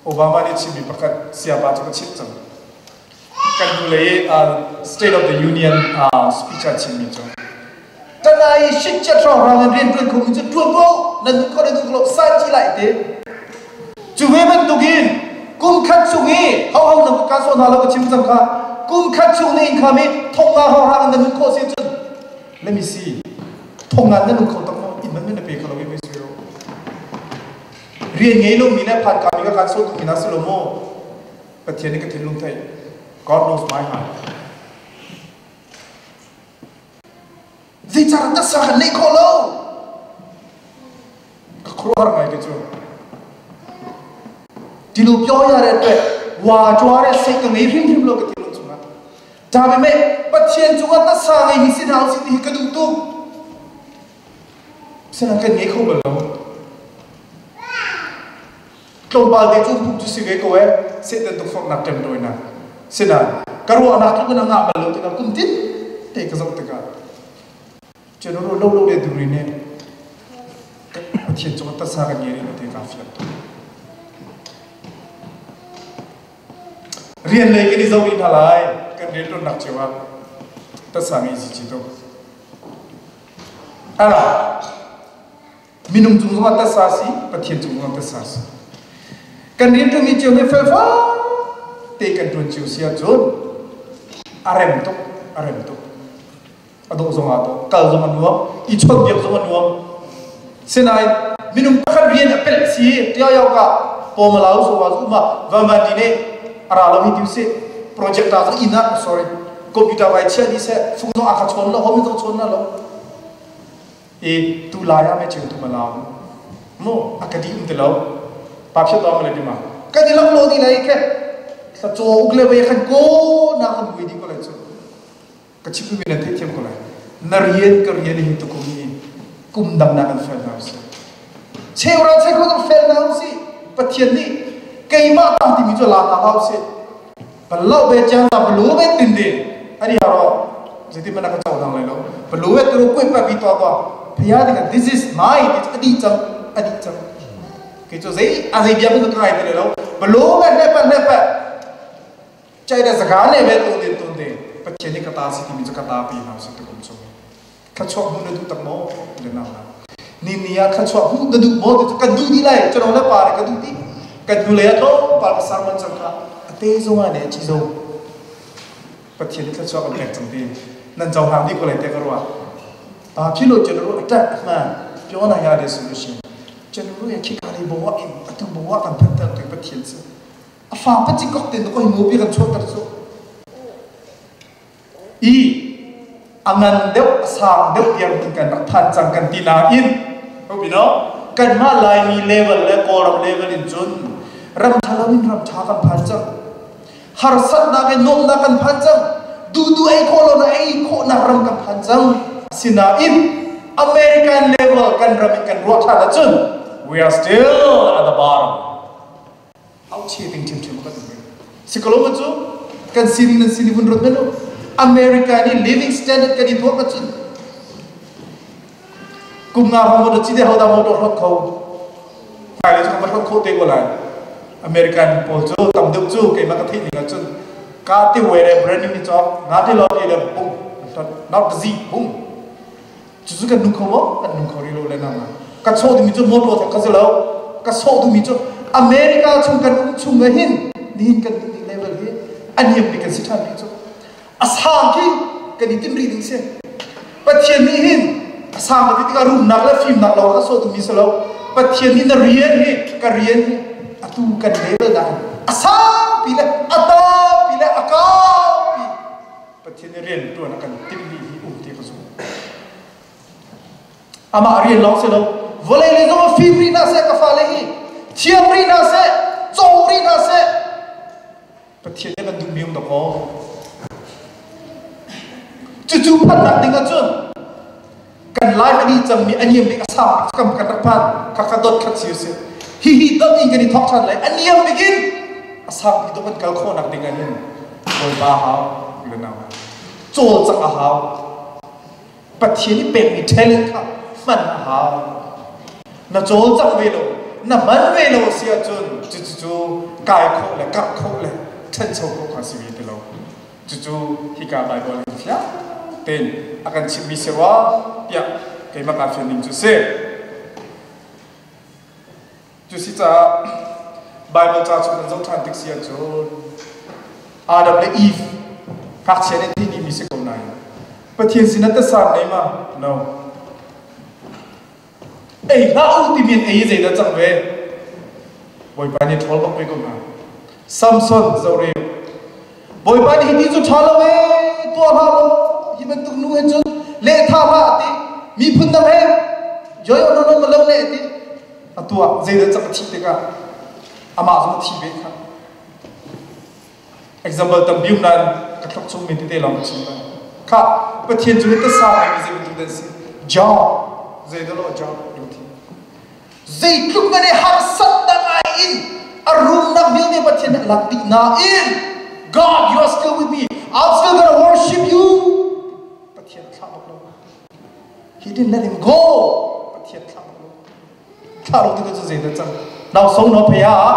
အိုဘားမားနဲ့ချီမီပကတ်ဆီယာပါချက်ကချစ်ချင်ကန်ဒူလေ State of the Union speech ချင်မီချောတနိုင်ရှစ်ချက်ထောင်းရောင်းရင်တွင်ခုံချတွဘောနန်ခေါ်တဲ့ကလောစာကြည့်လိုက်တဲ့ကျူဝဲမတူကင်ကုမ်ခတ်ချူငီဟောဟောနကဆောနာလောချင်းစံခါကုမ်ခတ်ချူနေခါမီထုံငါဟောဟာနန်ခေါ်စီချွ Let me see ထုံငါနန်ခေါ်တော့အင်မန်နေပေခလောဝေးစီရောเรียนไงลูกมีนะผ่านการมีก็การสู้กับมีนะสโลโมประเทศนี้ก็ทิ้งลุงไทย God knows my heart ဇိချာတဆာနေခေါ်လို့ခရိုဟာငိုင်ကကျဒီလိုပြောရတဲ့အတွက်ဝါကြွားတဲ့စိတ်ကနေဖြင်းဖြင်းလို့ကတိလို့ဆိုတာဒါပေမဲ့ပချင်ကျကတဆာနေဟိစင်ဟောက်စီဒီကဒူတူစနကနေခေါ်ဘလို့ tlawmpal te cu phung cu si ve ko eh Satan tukforhnak ṭemṭawinak sinain ka ruahnak tluk in a ngah bal lo tikah kum tin te ka zoh tikah cun lo lo le duri nih Pathian cung tasa kan ngei rih ti kaa fiang tuk. Rian lei kan i zoh rih hna lai kan rian ṭuannak cio ah tasa ngei si ci tuk. Ala minung cung zongah tasa si Pathian cung zongah tasa si kan rian ṭuanmi cio hi felfa te kan ṭuan cio si ahcun a rem tuk a rem tuk a dawh zong aa dawh kal zong a nuam i chawnhbiak zong a nuam sinain minung pakhat rian a pelh si tiao ka pawmalau so wa zu ma van van ni ne ara lo hi tiu si project ta zong ina sorry computer vai chia di se fung zong a kha chon lo homi zong chon na lo e tu la ya me cheu tu ma lao mo akadi um te lo pa phe to ma le di ma ka di lak lo di lai ke sa cho uk le we khan ko na khan bui di ko lai chu ka chim mi na the thiam ko lai na rian ka rian hi tu kum hi kum dang na kan fel na si cheura che ko kan fel na si pathian nih keimah ta timi cu la na hau si balau be chang la balu be tin din ani haro jeti mana ka chau dang lai lo balu be turu kwe pa bi to to phia de this is my adi chang adi chang ke chu zei a zei bia bu ka kai te lo balu be ne pa ne pa ကြိုက်တဲ့စကားနဲ့ပဲတုံတင်တုံတင်ပချင်နေကတာစီတီမီကတာပီနာစတကုံချုံခချောမှုနဒုတမောလေနာနီနီယာခချောမှုနဒုမောတကဒူဒီလိုက်ကျွန်တော်လည်းပါတယ်ကဒူဒီကဒူလေတော့ပါကဆာမန်ချခအသေးဆုံးကနေအကြီးဆုံးပချင်ခချောကလက်ချင်ဒီနန်ကြောင်ဟာဒီကိုလည်းတက်ကြောဘာဖြစ်လို့ကျွန်တော်တို့အတက်အမှန်ပြောနိုင်ရတယ်ဆိုလို့ရှိရင်ကျွန်တော်တို့ရဲ့ခိကာလေးဘဝအတူဘဝကဖတ်တဲ့ပချင်စ A fa pacikok ten ko hi mupi kan chuahter cu. I a ngan deuh a sang deuh tiang hin kan rak phan cang kan ti nain no kanmah Laimi level le Kawlram level in cun ram ṭha lo in ram ṭha kan phan cang. Harsatnak in nuamhnak kan phan cang. Duhduh ei khawh lo na ei khawhnak ram kan phan cang. Asinain American level kan ram in kan ruah ṭhan ahcun we are still at the bottom. Auchia ting ṭhiamṭhiam kan um rih. Sikolo cu kan sining nan sining vun ruat men u. America nih living standard kan i tuak ahcun kum nga hong motor cite ho dah motor hlot kho hmailei cu kan hlot kho te ko lai American pawl cu tam deuh cu keimah ka theih ning ahcun ka ti we le brand new ni cawk nga ti lo ti le bung not zi bung Cucu kan nung kho maw? Kan nung kho rih lo le nang. Ka sawh duhmi cu motor theng kha si lo. Ka sawh duhmi cu America chung kan um chung ah hin nihin kan duhmi level hi a niam bik kan si ṭhan rih cu. A sang khi kan i tim rih ding si. Pathian nih hin a sang ka ti tikah rumnak le fimnak lawng ka sawh duhmi si lo. Pathian nih na rian hi ka rian hi atu kan level nakin a sangpi le a tampi le a kaupi Pathian nih rian ṭuan a kan timhmi hi um ti ka zumh. Amah rian lawng si lo, vawlei lei zong ah fim rih hna seh ka fale hi, thiam rih hna seh, cawng rih hna seh. Pathian nih kan duhmi um dakaw. Cucu phannak ding ahcun kan life a dih cangmi a niam bik a sang bik kam kan rak phan khakha dot khat si si hihi dot in kan i thawk ṭhan lai a niam bik in a sang bik dot kan kal khawhnak ding ah hin Bawipa hau le nau cawlcangh a hau Pathian i pekmi talent kha hman a hau na cawlcangh ve lo na hman ve lo si ahcun cucu kai khawh le karh khawh le ṭhancho khawh kha si ve ti lo Cucu hika Baibal in fiang tein a kan chimhmi si rua tiah keimah kaa fian ning cu si. Cu si caah Baibal ca chung kan zoh ṭhan tik si ahcun Adam le Eve ngakchia nih theih dihmi si ko nain Pathian sinah tasa nei ma? No. Ei hlah u timi an ei i zeidah cang ve? Bawipa nih ṭhawl bak ve ko hna. Samson zoreu. Bawipa nih hi ti cu ṭha lo ee, tuah hlah law hi bantuk nu he cun lehthah hlah a ti. Miphun dang he joy on on ma lo ne a ti. A tuah zeidah cang a thih tikah amah zong a thi ve kha. Example tampi um nain ka thlok chung mi tete lawng ka chim lai. Kha Pathian cu tasa ngeimi zei bantuk dah si? Job zei dah lo Job lungthin. Zeitluk na nih harsatnak ngai in a rumnak vialte Pathian nih a lak dih nain God you are still with me I'm still gonna worship you Pathian thlah bak lo He didn't let him go Pathian thlah bak lo thlah lo tikah cu zeidah cang nau so no phe ah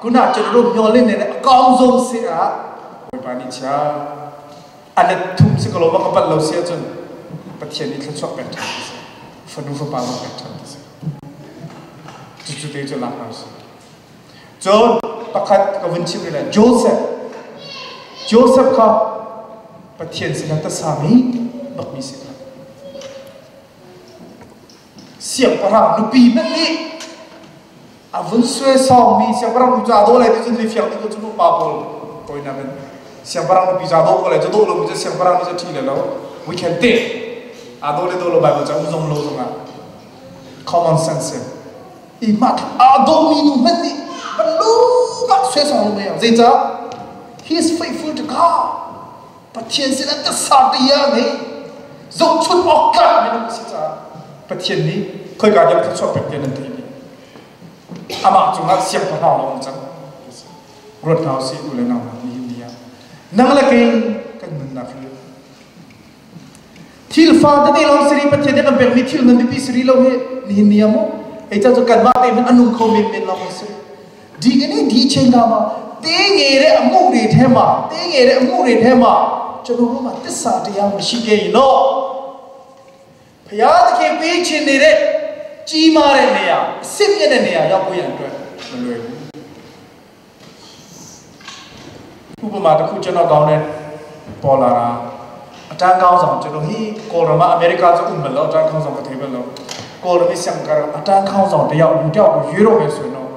kuna chen rum nyo le ne kaung zong se ah Bawipa nih chia a let thum si ko lo ma ka palh lo si ahcun Pathian nih thluachuah pek ṭhan ti si fanu fapa zong pek ṭhan ti si cucu te cu lak hna si cun pakhat ka vun chim rih lai Joseph Joseph kha Pathian sinah tasami bakmi si kha Siangpahrang nupi hmanh nih a vun suaisawngmi siangpahrang nu cu aa dawh lai ti cun mi fiang ti ko cu pa pawl tawinak in siangpahrang nupi cu aa dawh ko lai cu dawh lomi cu siangpahrang nu cu ṭhi le lo we can think aa dawh le dawh lo Bible ca um zong lo zongah common sense i mah aa dawhmi nu hmanh nih van lungah suaisawng lo mei zeicah he is faithful to God Pathian sinah tasa tia ngei zohchun awk tlak minung si caah Pathian nih khoika tiang thluachuah pek tiah nan theih dih amah cungah siangpahrang a um cang ruat hna usih u le nau hna nihin ni ah nang le kei kan nunnak hi thil fa tete lawng siri Pathian nih kan pekmi thil nan biapi siri lo hi nihin ni ah mu ei ca cu kanmah te hmanh a nung kho men men lawng si ဒီကနေ့ဒီအချိန်ခါမှာတင်းငယ်တဲ့အမှုတွေထဲမှာတင်းငယ်တဲ့အမှုတွေထဲမှာကျွန်တော်တို့မှာသစ္စာတရားမရှိခဲ့ရင်တော့ဘုရားသခင်ပေးချင်နေတဲ့ကြီးမားတဲ့နေရာအစစ်မြင့်တဲ့နေရာရောက်ဖို့ရန်အတွက်မလွယ်ဘူးဥပမာတစ်ခုကျွန်တော်ကောင်းတဲ့ပေါ်လာတာအတန်းကောင်းဆောင်ကျွန်တော်ဟီကောရမအမေရိကဆိုဥမလောအတန်းကောင်းဆောင်ကထေဘလောကောရမဆံကအတန်းကောင်းဆောင်တယောက်လူတယောက်ကိုရွေးတော့မယ်ဆိုရင်တော့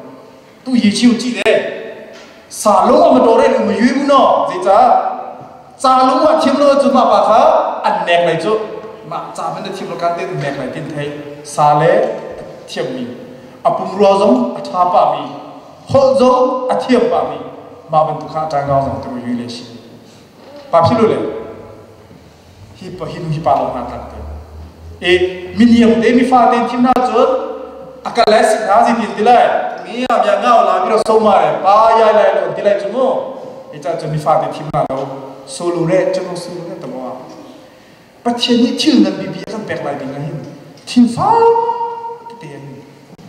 သူ့ရည်ချင်းကိုကြည့်တယ်။ Sa lung a motor in mu yui mu no. Zeicah? Ca lung ah thiam lo cu mah pa kha an nek lai cu. Mah ca man na thiam lo kan te nek lai tin thei. Sa le thiam mi. A pumrua zong a ṭha pa mi. Holh zong a thiam pa mi. Mah bantuk kha a ṭang zong te mu yui le si. Pa philu le hi pa hi nu hi pa lawng hna tlang te e miniam te mi fa te thim na cun a kal lai si hna zi tin ti lai mi a mia ngau la mi ro so ma re pa yai lai lo ti lai chu mu e cha chu mi fa te thim na lo solo re chu mo solo re tamo a Pathian nih thil nan bibi a kan pek lai ding ah hin thil fa tete an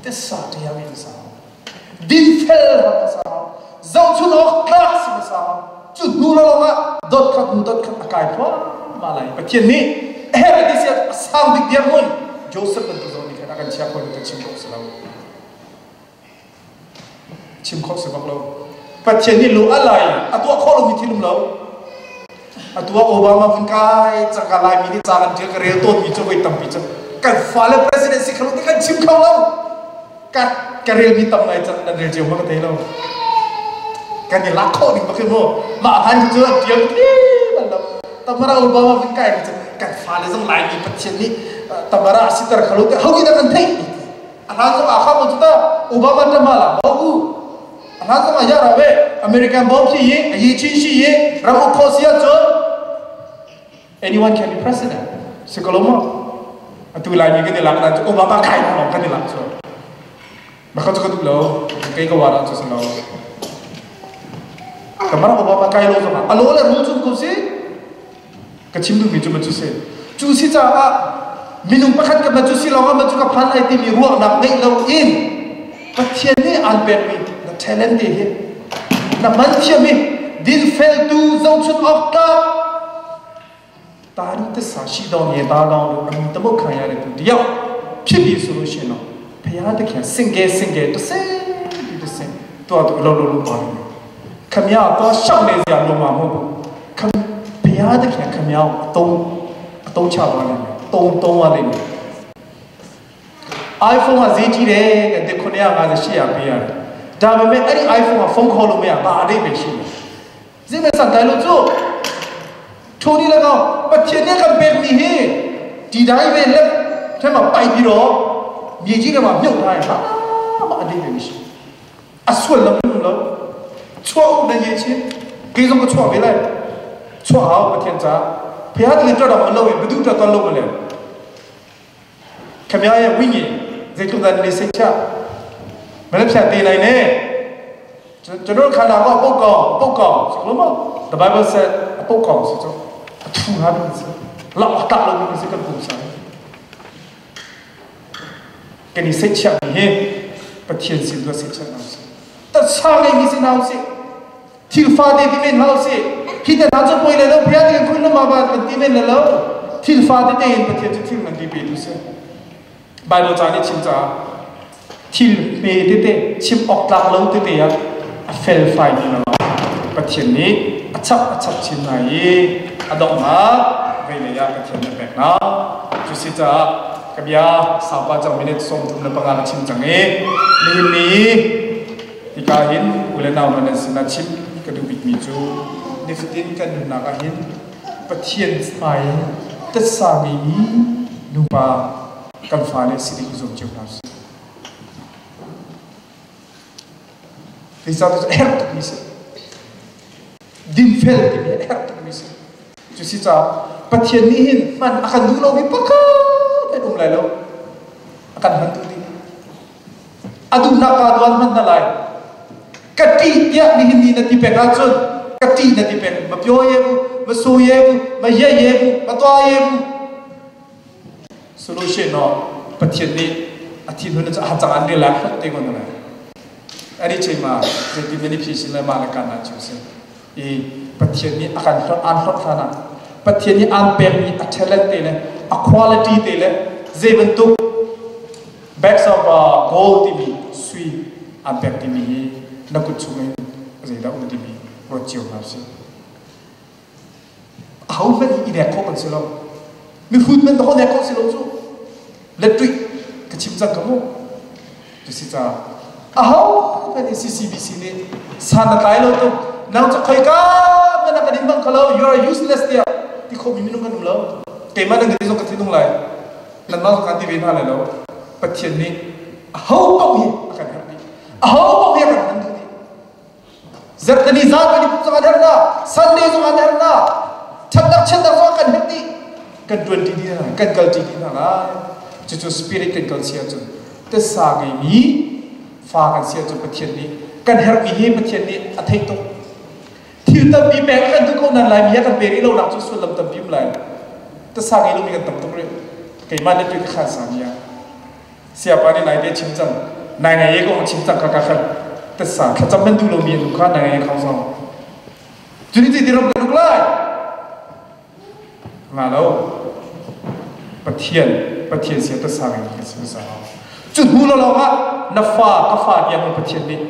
tessa ṭiam in sa dinfel hna sa zohchun awk tlak si hmasa cu hnu lawng ah dot khat hnu dot khat a kai thluahmah lai. Pathian nih a herh ti si a sang bik dirhmun Joseph bantuk zong nih khan a kan chia kho lo chim khawh si lo, chim khawh si bak lo. Pathian nih lu a lai a tuah khawh lomi thil um lo. Atu ah Obama vun kai cangka Laimi nih ca kan ṭial ka rel tawnmi cu voi tampi cu kan fale president si kho lo ti kan chim kho lo. Ka ka relmi tam ngai cang, nan rel cio ma ka thei lo. Kan i lak khawh ning bak mu. Mah han cu an ṭial thi bal lo. Tamara Obama vun kai cu kan fale zong Laimi Pathian nih Tamara siter kho lo ti ho nih dah kan theih? A hlan zong ah kha mo cu ta Obama ṭama la bo u. A hlan zong ah ya ra ve American bom khi yi a yi chin shi yi ram uk kho si ahcun anyone can be president. Si ko lo maw? Atu Laimi kan i lak nan cu Obama kai lawng kan i lak cu. Maka cu ka duh lo. Kei ka war ah cu si lo. Kamara Obama kai lo zong ah alo le rul cu ko si. Ka chim duhmi cu cu si. Cu si caah minung pakhat ka cu si lawng ah cu ka phan lai timi ruahnak ngeih lo in Pathian nih aan pekmi na talent te hi na hman thiam i dinfeltu zohchun awk tlak ta te sa shi dong ye ta dong lu am tamo khang ya le tu diao phibi solution no phaya te kya singe singe to se ti se to tu lo lo lo ma ခမရတော့ရှောက်နေစရာလိုမှာမဟုတ်ဘူးခဘုရားသခင်ခမရကိုအတုံးအတုံးချသွားလိမ့်မယ်တုံးတုံးသွားလိမ့်မယ် iPhone ကဈေးကြီးတယ်တဲ့950 800ပေးရတယ်ဒါပေမဲ့အဲ့ဒီ iPhone ကဖုန်းခေါ်လို့မရဘာအဓိပ္ပာယ်ရှိလဲဈေးမစတိုင်းလို့ကျို့ထိုနည်း၎င်းပချင်တဲ့ကဘယ်မီဟေဒီတိုင်းပဲလက်ထဲမှာပိုက်ပြီးတော့မြေကြီးထဲမှာမြုပ်ထားရင်ဘာမှအဓိပ္ပာယ်မရှိ အဆွတ်လုံးလုံးချောတဲ့ရေချင်းကိစ္စကချောပဲလိုက်ချောအောင်ပထင်ချာဖျားတယ်ကြတော့မလုပ်ရင်ဘယ်သူတော့တော့လုပ်မလဲခမရဲ့ဝိညာဉ်ဇေတုဒန်နေစိတ်ချမလည်းဖြတ်တည်နိုင်နေကျွန်တော်ခန္ဓာကပုတ်ကောင်ပုတ်ကောင်စကလုံးမ The Bible said အပုတ်ကောင်ဆိုတော့အထူဟာလို့ဆိုလောက်တာလို့စကပုံစားကနိစိတ်ချဟင်ပထင်စင်တော့စိတ်ချနော်တဆာလေးမိစနောစီသီဖာတေတိမင်ဟောစီခိတနာချပွေလေလို့ဖျားတယ်ခွန်းမဘာတိမင်လို့သီဖာတေတေပထင်သီမန်ဒီပေတူစေ Bible จานี่ชิมจาทิลเมเตเตชิมออกตากลงเตเตอะเฟลไฟนี่เนาะปะเทียนนี้อชับอชับชิมไหนอดอกมาเวเลยะปะเทียนเนี่ยแปลกนะจุสิจากะเบียสาวปาจังมิเนตสมทุมนปงานชิมจังเอนี่นี้ติกาหินอุเลนาวมันสินาชิมกระดูบิกมีจูนิฟตินกันนากาหินปะเทียนไปตัดสามีนูปากันฟ้าเลสิริจงเจ้าเราสิที่จะเอร์ตุมิสิดินเฟลที่มีเอร์ตุมิสิจุสิจ้าปะเทียนนี่หินมันอากันดูเรามีปะกะเป็นอุ้มไรแล้วอากันมันดูดีอดูนักการวันมันอะไรกะตีเนี่ยนี่หินนี่นาทีเป็นอาจุนกะตีนาทีเป็นมาเปียวเยบูมาสู้เยบูมาเยเยบูมาตัวเยบู solution เนาะปะเทียนนี่อาทิตย์นึงจะหาจังอันนี้แหละเต็มคนเลยอันนี้ใช่มาจะที่ไม่ได้พิชิตเลยมาในการนั้นจูเซอีปะเทียนนี่อาการอันฮอตขนาดปะเทียนนี่อันเป็นมีอัเทเลตเตเลยอัควอลิตี้เตเลยเจวันตุก bags of gold ที่มีสวีอันเป็นที่มีนักกุศลเจดาอุที่มีรถเจียวนะสิเอาเป็นอีเด็กเขาเป็นสิลมีพูดมันต้องเด็กเขาสิลจูလက်တွေ့ကချင်စကမို့သူစီချာအဟော pen CCBC nih san na tlai lo tuk nang cu khoika hmanh ah kan in bang kho lo you are useless tiah ti khomi minung kan um lo. Keimah nan ti zong ka thinung lai, nanmah zong kan ti ve hna lai lo. Pathian nih aho paoh hi a kan herh dih, aho paoh hi a kan hman duh dih. Zarhteni zan kan i pumh zong an herh hna, Sunday zong an herh hna, ṭhatnak chiatnak zong kan herh dih. Kan ṭuan ṭi dih hna, kan kal ṭi dih hna lai. Cucu spirit kan kal si ahcun tisa ngeimi fa kan si ahcun Pathian nih kan herhmi hi Pathian nih a theih tuk. Thil tampi pek a kan duh ko nain Laimi a kan pe rih lonak cu sullam tampi um lai. Tasa ngei lomi kan tam tuk rih. Keimah le tu ka khan sami ah. Siapa nih nai te chim cang. Nai ngai ye ko chim cang ka ka khan. Tasa thlacam nan duh lomi an um kha nai ngai khau zong. Cuni ti ram kan uk lai. Nga lo. Pathian, Pathian sia tasa ngai kan si hmasa. Cu hnu lawng ah na fa ka fa tiang Pathian nih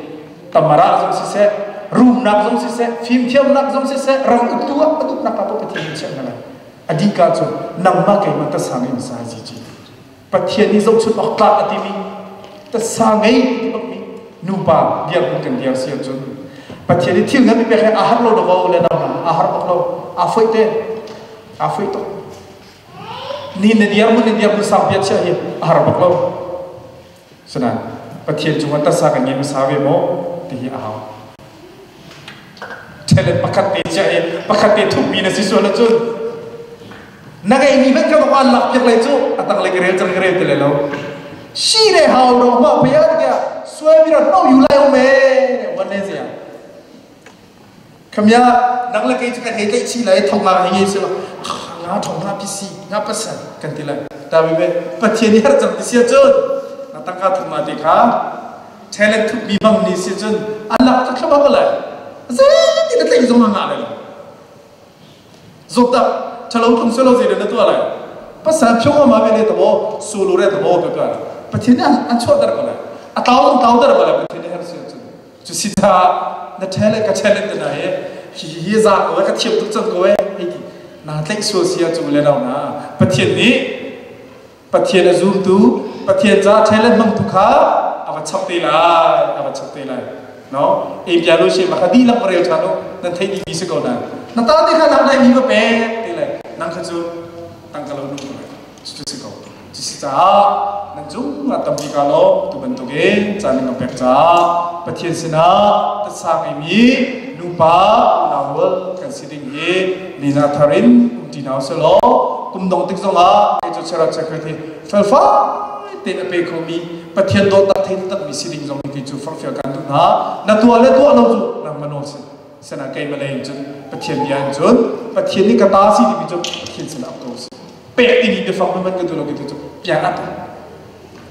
tamara zong siseh, rumnak zong siseh, fimthiamnak zong siseh, ram uktu ah a duhnak ka Pathian nih chiah na lai. A dika cu nangmah keimah tasa ngai hmasa hi ci. Pathian nih zohchunh awk tlak a timi tasa ngei ti bakmi nupa dirhmun kan dir si ahcun Pathian nih thil ngan mi pek he aa har lo dakaw le nau hna aa har bak lo, aa foih te, aa foih tuk. Ni na dirhmun na dirhmun sang bia chiah hi a har bak lo. Sinain Pathian cungah tasa kan ngei hmasa ve maw ti hi a hau. Talent pakhat te chiah i pakhat te thupmi na si sual ahcun na ngeihmi hmanh kha an lak piak lai cu a tang le ka rel cang ka rel ti lai lo. Shi le hau ro ma paya tiah suai mi ra no yu lai o me wan ne zia khamya nang le kei cu kan hei tlaih chih lai thong nga hei ngei si lo nga thong nga pisi nga pasal kan ti lai ta be Pathian nih har cang ti sia cun na tangka thong nga te kha talent thupmi hmang ni si cun an lak cu thlama ko lai zei ti na tlaih zong nga lai lo. Zawtdah ṭhalo tlung selo zei na tuah lai? Pasal phiong ma ve le tabo sulu re tabo pe ka Pathian nih an chuahter ko lai. A tlau zong tlauter ko lai Pathian nih har si cun. Cu si ta na ṭhele ka ṭhele te na he hi hi za ko ka thiam tuk cang ko e hei ti na tlaih sual sia cu le lo na Pathian nih Pathian a zumtu, Pathian ca talent hmangtu kha a va chap te lai, a va chap te lai. No? E bia lo she ma kha dihlak va rel ṭhan u, nan theih dih si ko nain. Na ta te kha nang nai mi va pek te lai. Nang kha cu tangka lo nu ko lai. Cu si ko. Cu si caah nan cung ah tampi ka lo tu bantukin caan in ka pek caah Pathian sinah tasa ngeimi nupa unau rual kan si ding hi nina thar in um ti hna usih law kum dong tik zongah kei cu Chiara Chakrit hi felfai tein a pe khomi Pathian dawtnak thei takmi si ding zong hi kei cu forhfial kan duh hna. Na tuah le tuah lo cu nangmah nawl si. Sena keimah lei in cun Pathian bia in cun Pathian nih ka ta si timi cu Pathian sinah ko si. Pek timi biafang hmanh ka duh lo kei cu piang at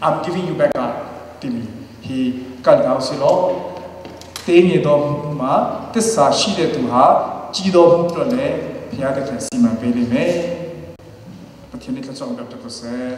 I'm giving you back God timi hi kal hna usih law te nge dom ma tisa shi le tu ha chi do hmu to le phia te khan si man pe le me Pathian nih thluachuah pek ko seh.